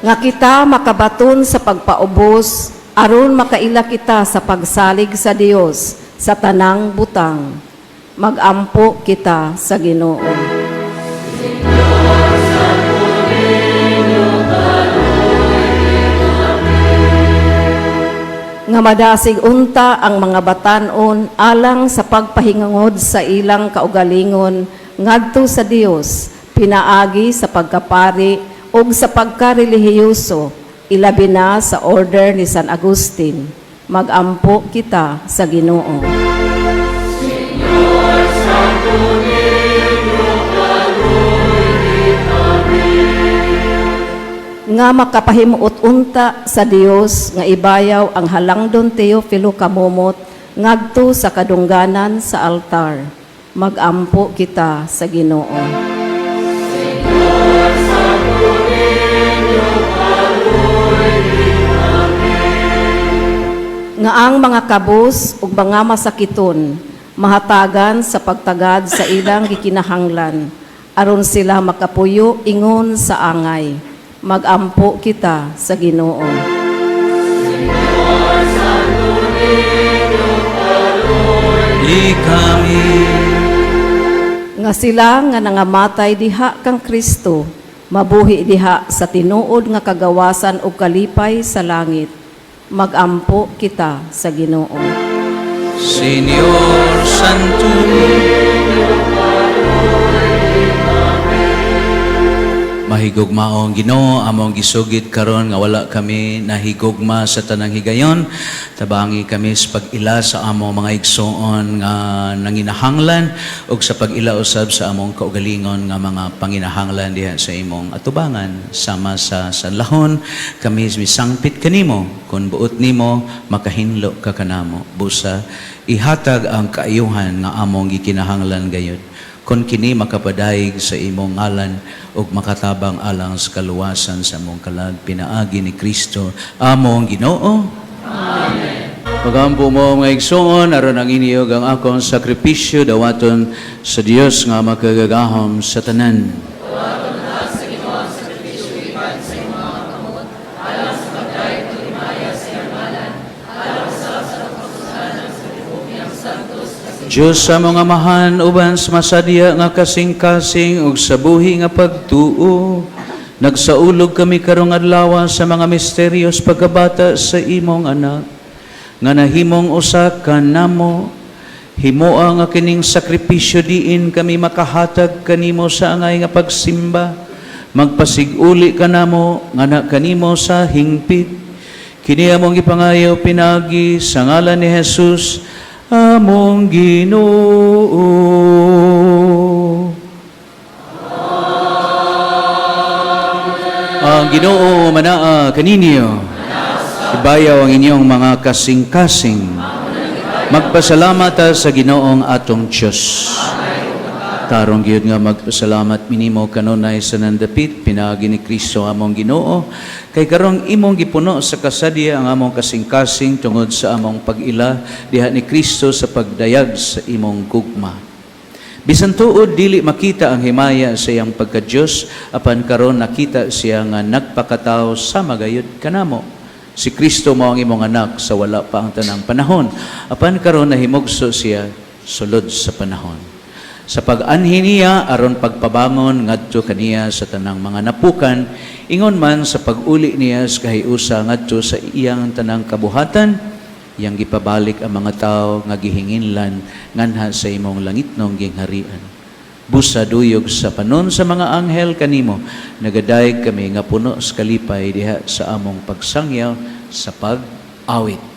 Nga kita makabaton sa pagpaubos aron makaila kita sa pagsalig sa Dios sa tanang butang. Magampo kita sa Ginoo. Nga madasig unta ang mga batan-on alang sa pagpahingangod sa ilang kaugalingon ngadto sa Dios pinaagi sa pagkapari ug sa pagkarelihiyoso, ilabi na sa order ni San Agustin. Magampo kita sa Ginoo. Nga makapahimuot unta sa Dios nga ibayaw ang halangdon Teofilo Camomot ngadto sa kadungganan sa altar. Magampo kita sa Ginoo. Nga ang mga kabus ug mga masakiton mahatagan sa pagtagad sa ilang gikinahanglan aron sila makapuyo ingon sa angay. Magampo kita sa Ginoo. Kami. Nga sila nga nangamatay diha kang Kristo mabuhi diha sa tinuod nga kagawasan ug kalipay sa langit. Magampo kita sa Ginoo. Señor Santo Niño. Mahigugmaong Ginoo, among gisugid karon nga wala kami nahigugma sa tanang higayon. Tabangi kami sa pag-ila sa among mga igsoon nga nanginahanglan ug sa pag-ila usab sa among kaugalingon nga mga panginahanglan diha sa imong atubangan. Sama sa sanlahon, kami misangpit kanimo kung buot nimo makahinlo ka kanamo. Busa ihatag ang kaayuhan nga among gikinahanglan gayud kon kini makapadayeg sa imong ngalan ug makatabang alang sa kaluwasan sa among kalag pinaagi ni Kristo among Ginoo. Amen. Pagampo mo, mga igsoon, aron ang inyo ug ang akong sakripisyo dawaton sa Dios nga makagagahom sa tanan. Diyos sa mga amahan, uban sa masadya nga kasing-kasing ug sa buhi nga pagtuo, nagsaulog kami karong adlaw sa mga misteryos pagkabata sa imong anak nga nahimong usa kanamo. Himoa nga kining sakripisyo diin kami makahatag kanimo sa angay nga pagsimba magpasig-uli kanamo nga kanimo sa hingpit. Kini among gipangayo pinagi sa ngalan ni Jesus among Ginoo. Ang Ginoo manaa kaninyo. Ibayaw ang inyong mga kasing-kasing. Magpasalamat ta sa Ginoong atong Diyos. Tarong gyud nga magpasalamat minimo kanunay sa nandapit pinaagi ni Kristo among Ginoo, kay karong imong gipuno sa kasadya ang among kasing-kasing tungod sa among pag-ila diha ni Kristo sa pagdayag sa imong gugma. Bisan tuod dili makita ang himaya sa iyang pagka-Dios, apan karon nakita siya nga nagpakatao sama gayud kanamo. Si Kristo mao ang imong anak sa wala pa ang tanang panahon, apan karon nahimugso siya sulod sa panahon. Sa pag-anhi niya aron pagpabangon ngadto kaniya sa tanang mga napukan, ingon man sa pag-uli niya sa kahiusa ngadto sa iyang tanang kabuhatan, iyang gipabalik ang mga tao nga gihinginlan nganha sa imong langitnong gingharian. Busa duyog sa panon sa mga anghel kanimo, nagadayeg kami nga puno sa kalipay diha sa among pagsangyaw sa pag-awit.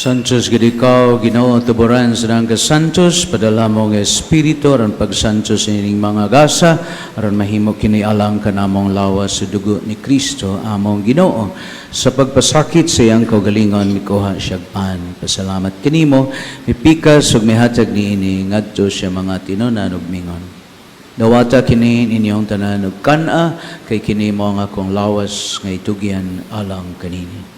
Santos gid ikaw, Ginoo, tuboran sa nang kasantos, padala mo nga Espiritu aron pagsantos ining mga gasa, aron mahimo kini alang kanamong lawas sa dugo ni Kristo among Ginoo. Sa pagpasakit sa iyang kaugalingon, mikuha siyag pan. Pasalamat kanimo, mipikas ug mihatag niini ngadto sa mga tinunan ug mingon: "Dawata kini inyong tanan ug kan-a, kay kini mao ang akong lawas nga itugyan alang kaninyo."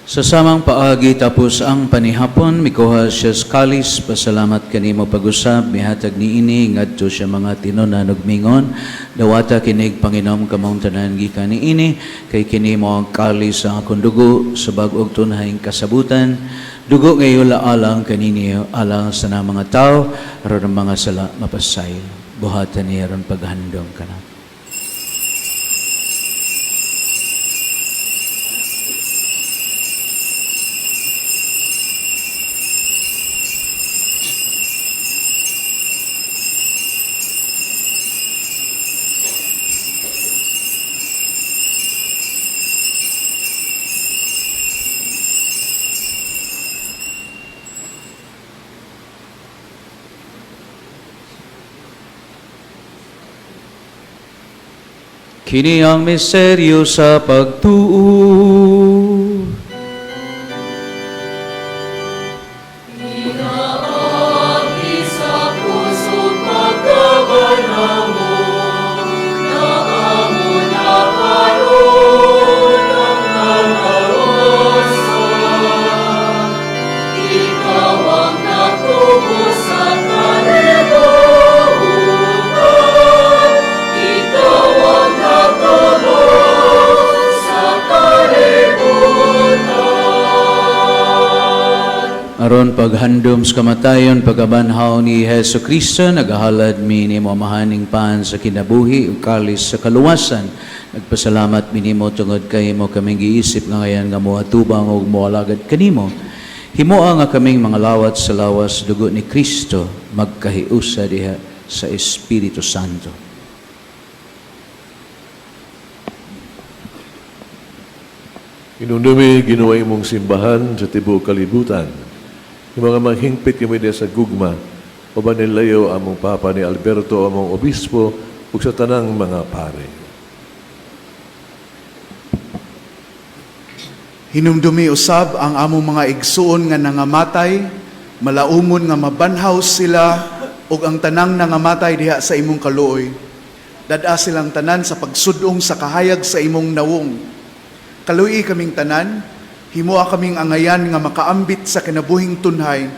Sa samang paagi, tapos ang panihapon, mikuha siya sa kalis, pasalamat kanimo pag-usab, mihatag niini ngadto sa mga tinunan ug mingon, "Dawata kinig panginom kamong tanan gikan niini, kay kini mao ang kalis sa akong dugo sa bag-ong tunhayng kasabutan, dugo nga iula alang kaninyo, alang sa na mga tao, aron ang mga sala mapasaylo. Buhata ni aron paghandom kanako." Kini ang misteryo sa pagtuo. Sa puso't pagkabanamo na amo na karon ang kagawasan. Ikaw ang nagtubos sa kalibutan. Ikaw ang nagtubos sa kalibutan. Aron paghandom sa kamatayon, pagkabanhaw ni Hesu Kristo, nagahalad mi nimo, Amahan, ning pan sa kinabuhi ug kalis sa kaluwasan. Nagpasalamat mi nimo tungod kay imo kaming giisip nga ngayan nga moatubang ug moalagad kanimo. Himoa nga kaming mga lawat sa lawas dugo ni Kristo magkahiusa diha sa Espiritu Santo. Hinumdumi, Ginoo, imong simbahan sa tibuok kalibutan. Yung mga manghingpit kami sa gugma, uban ni Leo among Papa, ni Alberto among Obispo, ug sa tanang mga pare. Hinumdumi usab ang among mga igsuon nga nangamatay, malaumon nga mabanhaw sila ug ang tanang nangamatay diha sa imong kaluoy. Dad-a silang tanan sa pagsudong sa kahayag sa imong nawong. Kaluoyi kaming tanan, himoa kaming angayan nga makaambit sa kinabuhing tunhay,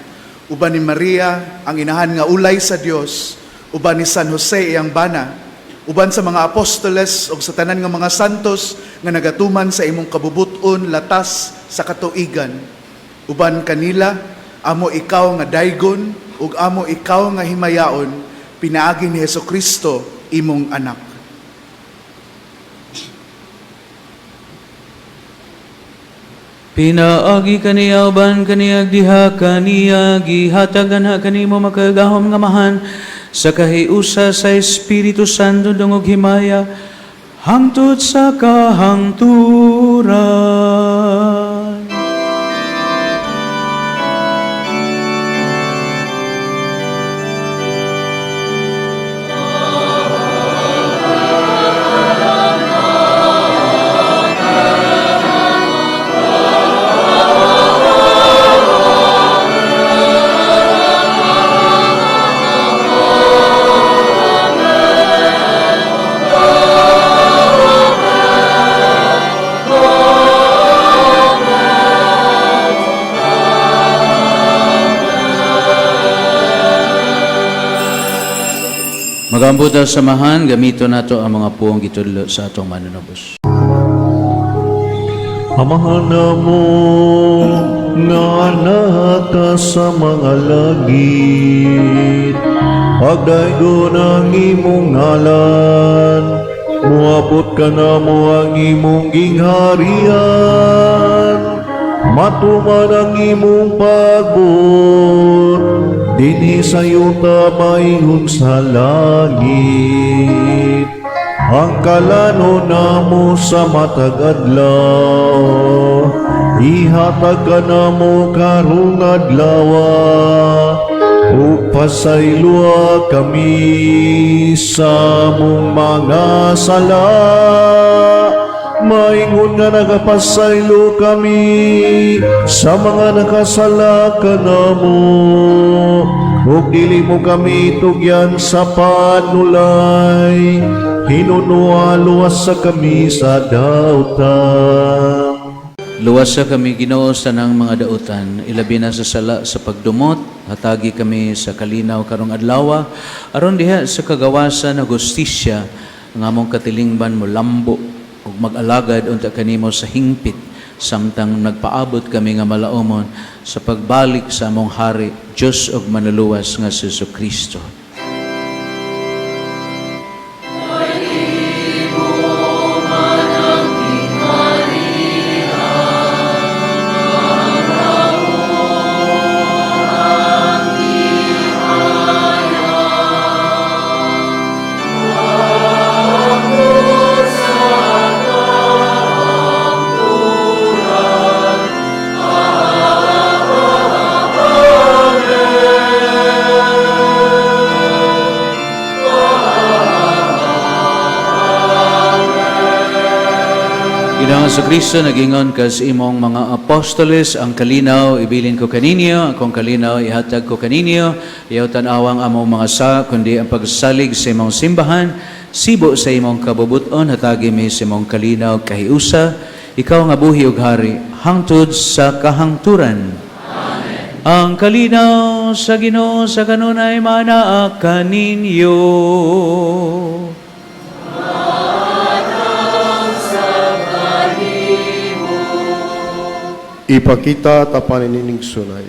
uban ni Maria, ang inahan nga ulay sa Dios, uban ni San Jose iyang bana, uban sa mga apostoles ug sa tanan nga mga santos nga nagatuman sa imong kabubuton latas sa katuigan. Uban kanila, amo ikaw nga daygon ug amo ikaw nga himayaon, pinaagi ni Hesus Kristo imong anak. Pinaagi kaniya, uban kaniya, diha kaniya, gihatagan ha kanimo makagagahom nga Amahan sa kahiusa sa Espiritu Santo, dungog himaya hangtod sa kahangturan. Magampo ta sa Amahan, gamito nato ang mga puong gitudlo sa atong Manunubos. Amahan namo nga naa ka sa mga langit, pagdaygon ang imong ngalan. Muabot kanamo ang imong gingharian, matuman ang imong pagbuot dinhi sa yuta maingon sa langit. Ang kalanon namo sa matag adlaw, ihatag kanamo karong adlaw, ug pasayloa kami sa among mga sala, maingon nga nagapasaylo kami sa mga nakasala kanamo, ug dili mo kami tugyan sa panulay, hinunoa luwasa kami sa dautan. Luwasa kami, Ginoo, sa tanang mga dautan, ilabi na sa sala sa pagdumot. Hatagi kami sa kalinaw karong adlaw, aron diha sa kagawasan nga hustisya ang among katilingban mo lambo ug mag-alagad unta kanimo sa hingpit samtang nagpaabot kami nga malaumon sa pagbalik sa among hari, Dios ug manluluwas nga si Kristo. Ginoong Kristo, nagingon ka sa imong mga apostoles, "Ang kalinaw ibilin ko kaninyo, akong kalinaw ihatag ko kaninyo. Ayaw tan-awang among mga sa, kundi ang pagsalig sa imong simbahan. Sibo sa imong kabubuton, hatagi mi sa imong kalinaw kahiusa. Ikaw nga buhi ug hari, hangtod sa kahangturan." Amen. Ang kalinaw sa Ginoo sa kanunay manaa kaninyo. Ipakita ta panining sunay.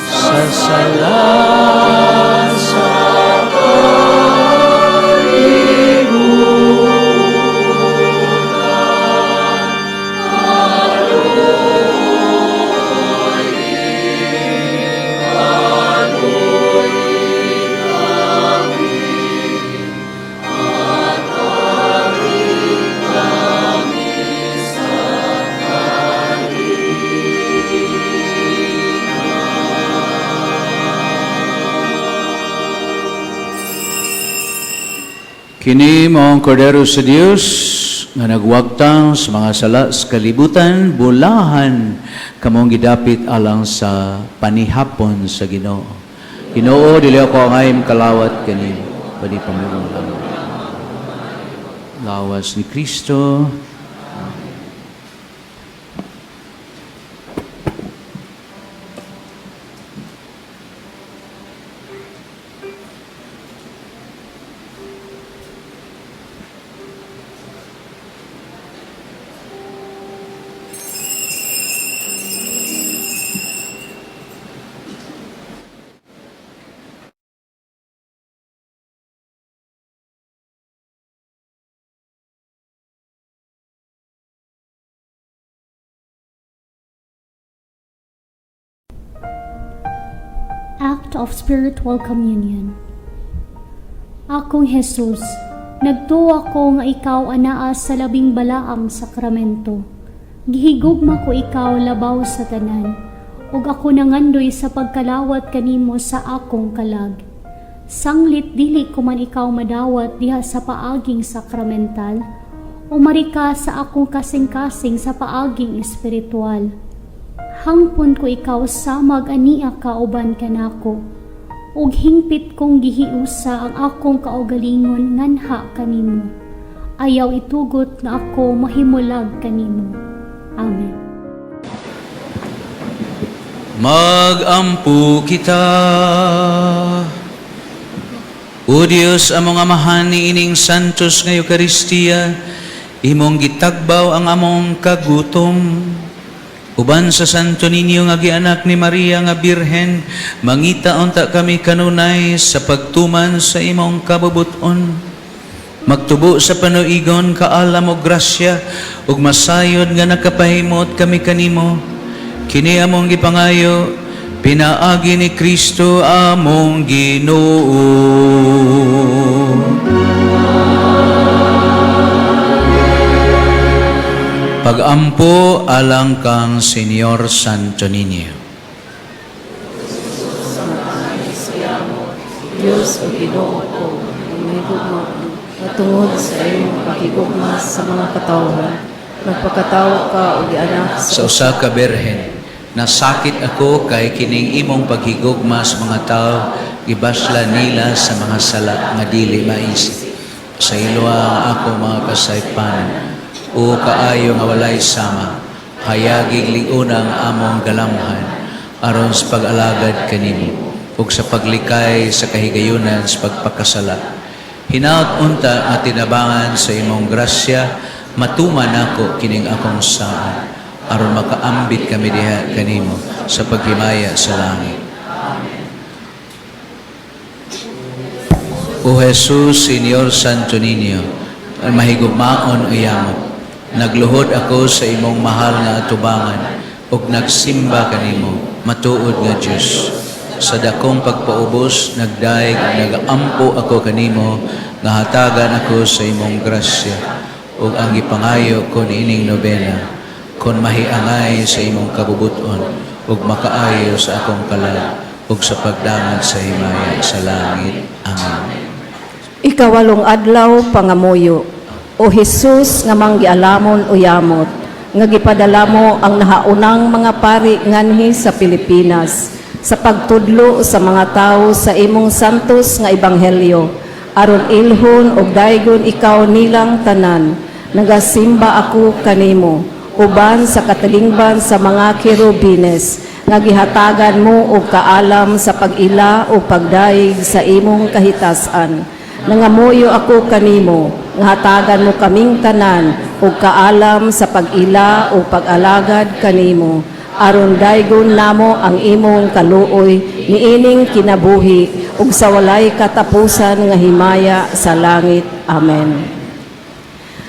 Sa sala sa kalibutan. Kini mao ang Kordero sa Dios nga nagwagtang sa mga sala sa kalibutan, bulahan kamong gidapit alang sa panihapon sa Ginoo. Ginoo, dili ako angay kalawat kanimo, pwede pamilong lang. Lawas ni Kristo. Act of Spiritual Communion. Akong Jesus, nagtuo ko nga ikaw anaa sa labing balaang sakramento. Gihigugma ko ikaw labaw sa tanan, ug ako nangandoy sa pagkalawat kanimo sa akong kalag. Sanglit dili ko man ikaw madawat diha sa paaging sakramental, umari ka sa akong kasing-kasing sa paaging espiritual. Hangpon ko ikaw samag ania ka uban kanako, ug hingpit kong gihiusa ang akong kaugalingon nganha kanimo. Ayaw itugot nga ako mahimulag kanimo. Amen. Magampo kita. O Dios, among Amahan, niining santos nga Eukaristiya, imong gitagbaw ang among kagutom. Uban sa Santo Niño nga gianak ni Maria nga Birhen, mangita unta kami kanunay sa pagtuman sa imong kabubuton. Magtubo sa panuigon, kaalam o grasya, ug masayod nga nakapahimot kami kanimo. Kini among gipangayo, pinaagi ni Kristo among Ginoo. Pagampo alang kang Senyor Santo Niño. Diyos o Ginoo ko, mahigugma nga tungod sa imong pakigugma sa mga katawhan, nagpakatawo ka og gianak sa usa ka birhen. Nasakit ako kay kining imong paghigugma sa mga tawo gibasla nila sa mga sala nga dili maisip. Sa ilo ang ako mga kasaypanan, o kaayo nga walay sama, hayagig liuna ang among galamhan aron sa pag-alagad kanimo ug sa paglikay sa kahigayunan sa pagpakasala. Hinaut unta nga tinabangan sa imong grasya, matuman ako kining akong saad, aron makaambit kami diha kanimo sa paghimaya sa langit. O Jesus, Señor Santo Niño, mahigugmaon o yamot, nagluhod ako sa imong mahal nga atubangan ug nagsimba kanimo, matuod nga Dios. Sa dakong pagpaubos, nagdaig, nagampo ako kanimo, nga hatagan ako sa imong grasya ug ang gipangayo ko niining nobena, kon mahiangay sa imong kabubuton ug makaayo sa akong kalag ug sa pagdangat sa himaya sa langit. Amen. Ikawalong adlaw pangamuyo. O Jesus nga manggialamon o yamot, nga gipadala mo ang nahaunang mga pari nganhi sa Pilipinas sa pagtudlo sa mga tawo sa imong santos nga ebanghelyo, aron ilhon og daygon ikaw nilang tanan. Nagasimba ako kanimo uban sa katalingban sa mga kerubines nga gihatagan mo og kaalam sa pag-ila o pagdayeg sa imong kahitasan. Nangamuyo ako kanimo nga hatagan mo kaming tanan og kaalam sa pag-ila o pag-alagad kanimo, aron daygon namo ang imong kaluoy niining kinabuhi ug sa walay katapusan nga himaya sa langit. Amen.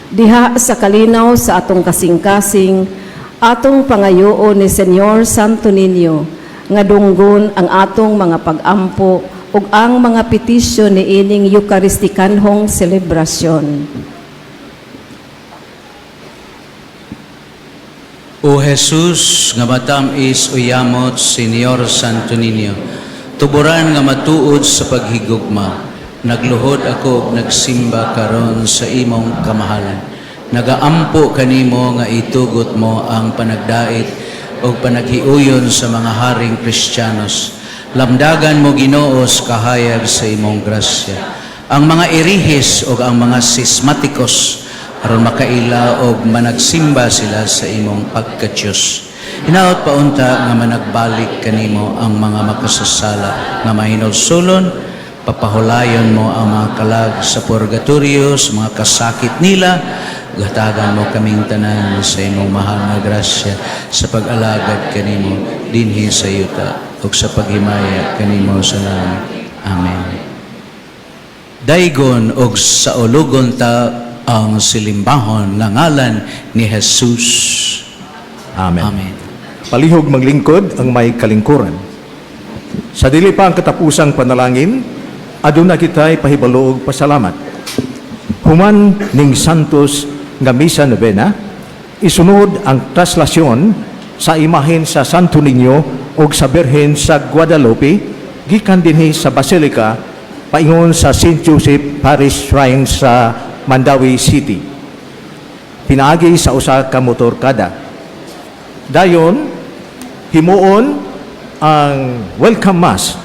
Diha sa kalinaw sa atong kasing-kasing, atong pangayoon ni Senyor Santo Niño nga dunggon ang atong mga pag-ampo ug ang mga petisyon niining Eukaristikanhong selebrasyon. O Jesus nga matam-is o yamot, Senyor Santo Niño, tuburan nga matuod sa paghigugma, nagluhod ako ug nagsimba karon sa imong kamahalan. Nagaampo kanimo nga itugot mo ang panagdait ug panaghiuyon sa mga haring Kristiyanos. Lamdagan mo, Ginoo, sa kahayag sa imong grasya ang mga irihis ug ang mga sismatikos, aron makaila og managsimba sila sa imong pagka-Diyos. Hinaot paunta nga managbalik kanimo ang mga makasasala nga mahinulsulon, papahulayon mo ang mga kalag sa purgatorio, sa mga kasakit nila, gatagan mo kaming tanan sa imong mahal nga grasya sa pag-alagad kanimo dinhi sa yuta ug sa paghimaya kanimo sa langit. Amen. Daygon og saulugon ta ang silimbahon nga ngalan ni Jesus. Amen. Amen. Palihog maglingkod ang may kalingkuran. Sa dili pa ang katapusang panalangin, aduna kita'y pahibalo og pasalamat. Human ning Santos nga Misa Novena, isunod ang traslasyon sa imahen sa Santo Niño ug sa Birhen sa Guadalupe gikan dinhi sa Basilica paingon sa St. Joseph Parish Shrine sa Mandaue City, pinaagi sa usa ka motorkada. Dayon, himuon ang welcome mass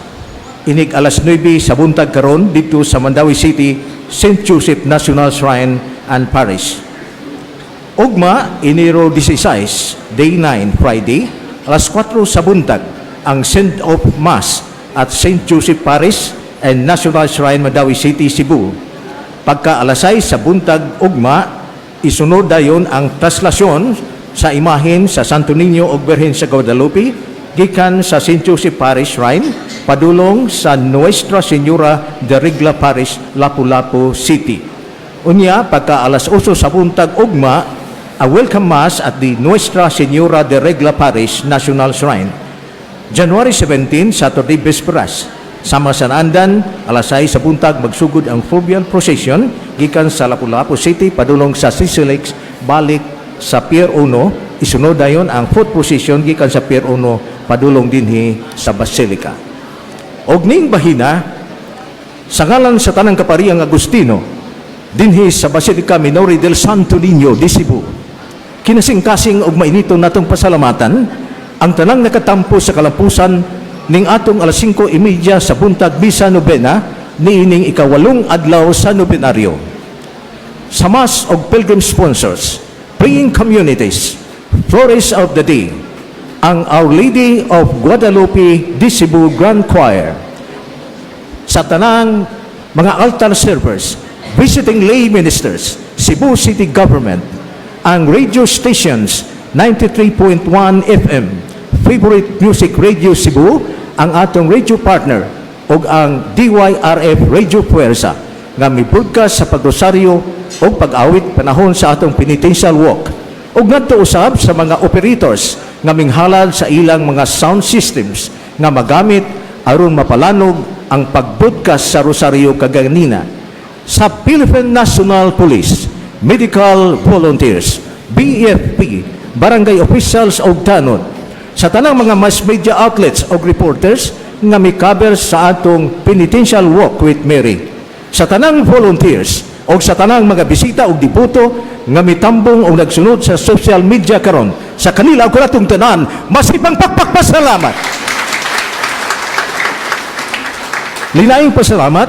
inig alas 9 sa buntag karon didto sa Mandaue City, St. Joseph National Shrine and Parish. Ugma, Enero 16, Day 9, Friday, alas 4 sa buntag, ang send-off mass at St. Joseph Parish and National Shrine, Mandaue City, Cebu. Pagka alas 6 sa buntag ugma, isunod dayon ang traslasyon sa imahen sa Santo Niño ug Birhen sa Guadalupe gikan sa St. Joseph Parish Shrine padulong sa Nuestra Señora de Regla Parish, Lapu-Lapu City. Unya, pagka alas 8 sa buntag ugma, a welcome mass at the Nuestra Señora de Regla Parish National Shrine. January 17, Saturday Bisperas. Sama sa naandan, alas 6 sa buntag magsugod ang fluvial procession gikan sa Lapu-Lapu City padulong sa CCLEX balik sa Pier 1. Isunod dayon ang foot procession gikan sa Pier 1 padulong dinhi sa Basilica. Og ning bahina, sa ngalan sa tanang kapariang Agustino dinhi sa Basilica Minore del Santo Niño de Cebu, kinasingkasing og mainito natong pasalamatan ang tanang nakatampo sa kalampusan ning atong alas 5:30 sa buntag misa nobena niining 8 adlaw sa nobenaryo. Sa Mass og pilgrim sponsors, praying communities, Florist of the Day, ang Our Lady of Guadalupe de Cebu Grand Choir, sa tanang mga altar servers, visiting lay ministers, Cebu City Government, ang radio stations 93.1 FM, Favorite Music Radio Cebu, ang atong radio partner, ug ang DYRF Radio Puwersa nga mi-broadcast sa pagrosaryo ug pag-awit panahon sa atong penitential walk. Ug ngadto usab sa mga operators nga minghalad sa ilang mga sound systems nga magamit aron mapalanog ang pag-broadcast sa rosaryo kaganina. Sa Philippine National Police, Medical Volunteers, BFP, Barangay Officials og tanod, sa tanang mga mass media outlets og reporters nga mi-cover sa atong penitential walk with Mary. Sa tanang volunteers og sa tanang mga bisita og deboto nga mitambong og nagsunod sa social media karon, sa kanila ug kanatong tanan, masipang pakpak pasalamat. Linaing pasalamat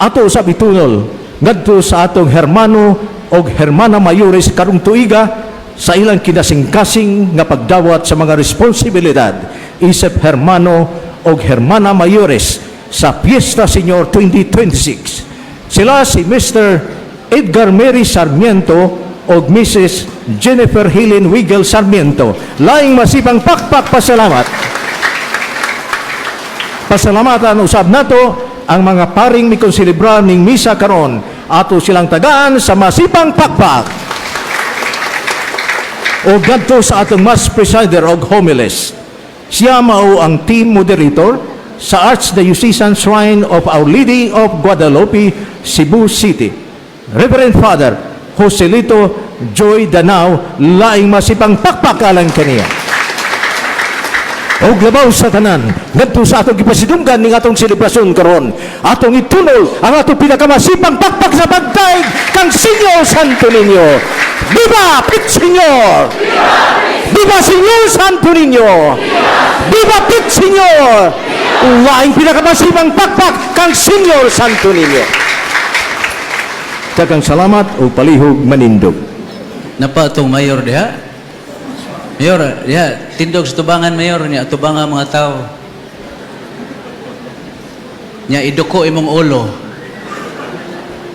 ato usab itunol ngadto sa atong hermano og hermana mayores karong tuiga sa ilang kinasingkasing nga pagdawat sa mga responsibilidad isip hermano og hermana mayores sa Fiesta Señor 2026. Sila si Mr. Edgar Mary Sarmiento og Mrs. Jennifer Helen Wiggle Sarmiento. Laing masipang pakpak pasalamat. Pasalamatan usab nato ang mga paring mikonselebra ning misa karon. Ato silang tagaan sa masipang pakpak. O gadto sa atong mass presider og homilist. Siya mao ang team moderator sa Archdiocesan Shrine of Our Lady of Guadalupe, Cebu City. Reverend Father Joselito Joy Danao, laing masipang pakpak alang kaniya. Og labaw sa tanan, ngadto sa atong gipasidunggan ning atong selebrasyon karon, atong itunol ang atong pinakamasipang pakpak sa pagdaig kang Señor Santo Niño. Viva Pit Señor! Viva Señor Santo Niño! Viva Pit Señor! Laing pinakamasipang pakpak kang Señor Santo Niño. Daghang salamat o palihog manindog. Napa atong mayor diha? Mayor, diha, tindog sa tubangan, mayor, niya, tubangan mga tao. Nya iduko imong ulo.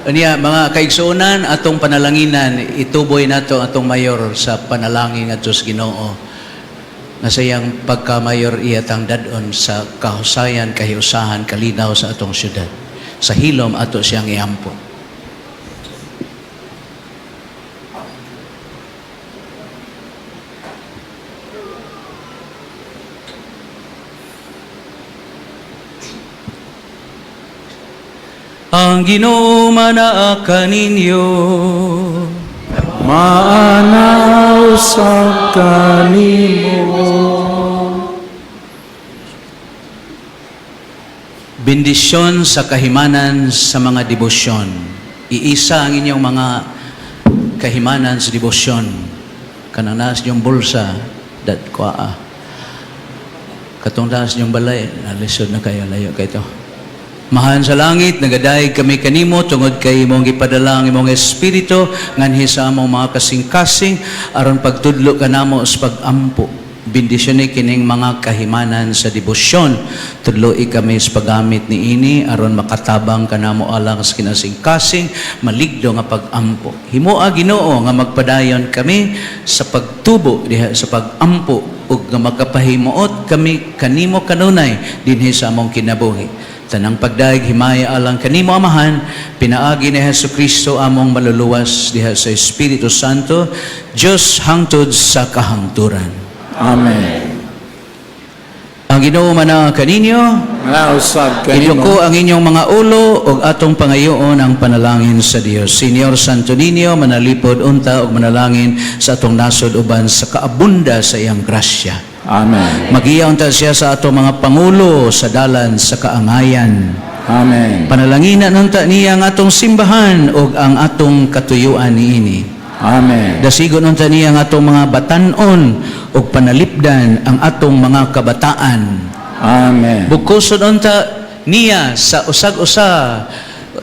Niya, mga kaigsuonan, atong panalanginan, ituboy nato atong mayor sa panalangin ngadto sa Ginoo. Nga sa iyang pagka-mayor iya tang dadon sa kahusayan, kahiusahan, kalinaw sa atong syudad. Sa hilom ato siyang iampo. Ang Ginoo manaa kaninyo. Maana usab kanimo. Bendisyon sa kahimanan sa mga debosyon. Iisa ang inyong mga kahimanan sa debosyon. Kanang naas inyong bulsa, dat kwa. Katong naas inyong balay, nalisod na kayo, layo kayo ito. Amahan sa langit, nagadayeg kami kanimo tungod kay imong gipadala ang imong espiritu nganhi sa among mga kasing-kasing aron pagtudlo kanamo sa pag-ampo. Bendisyoni kining mga kahimanan sa debosyon. Tudloi kami sa paggamit niini aron makatabang kanamo alang sa kinasing-kasing maligdo nga pag-ampo. Himoa, Ginoo, nga magpadayon kami sa pagtubo diha sa pag-ampo ug nga makapahimuot kami kanimo kanunay dinhi sa among kinabuhi. Tanang pagdayeg himaya alang kanimo, Amahan, pinaagi ni Hesus Kristo among maluluwas diha sa Espiritu Santo, Dios hangtod sa kahangturan. Amen. Ang Ginoo manaa kaninyo. Manaa usab kanimo. Iduko ang inyong mga ulo ug atong pangayoon ang panalangin sa Dios. Señor Santo Niño, manalipod unta ug manalangin sa atong nasod uban sa kaabunda sa iyang grasya. Amen. Magiya unta siya sa atong mga pangulo sa dalan sa kaangayan. Amen. Panalanginan unta niya ang atong simbahan ug ang atong katuyuan niini. Amen. Dasigon unta niya ang atong mga batan-on ug panalipdan ang atong mga kabataan. Amen. Bugkoson unta niya sa usag-usa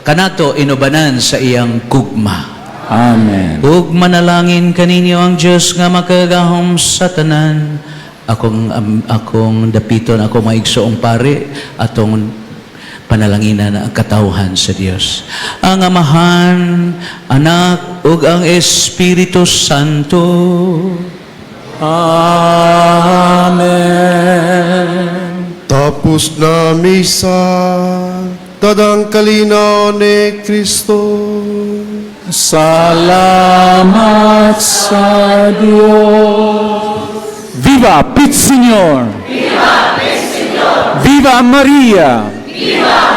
kanato inubanan sa iyang gugma. Amen. Ug manalangin kaninyo ang Dios nga makagagahom sa tanan. Akong dapiton, akong maigsoong pare, atong panalanginan ang katawhan sa Dios. Ang Amahan, Anak, ug ang Espiritu Santo. Amen. Tapos na misa, tadang kalinaw ni Kristo. Salamat sa Diyos. Viva Pit Señor! Viva Pit Señor! Viva Maria! Viva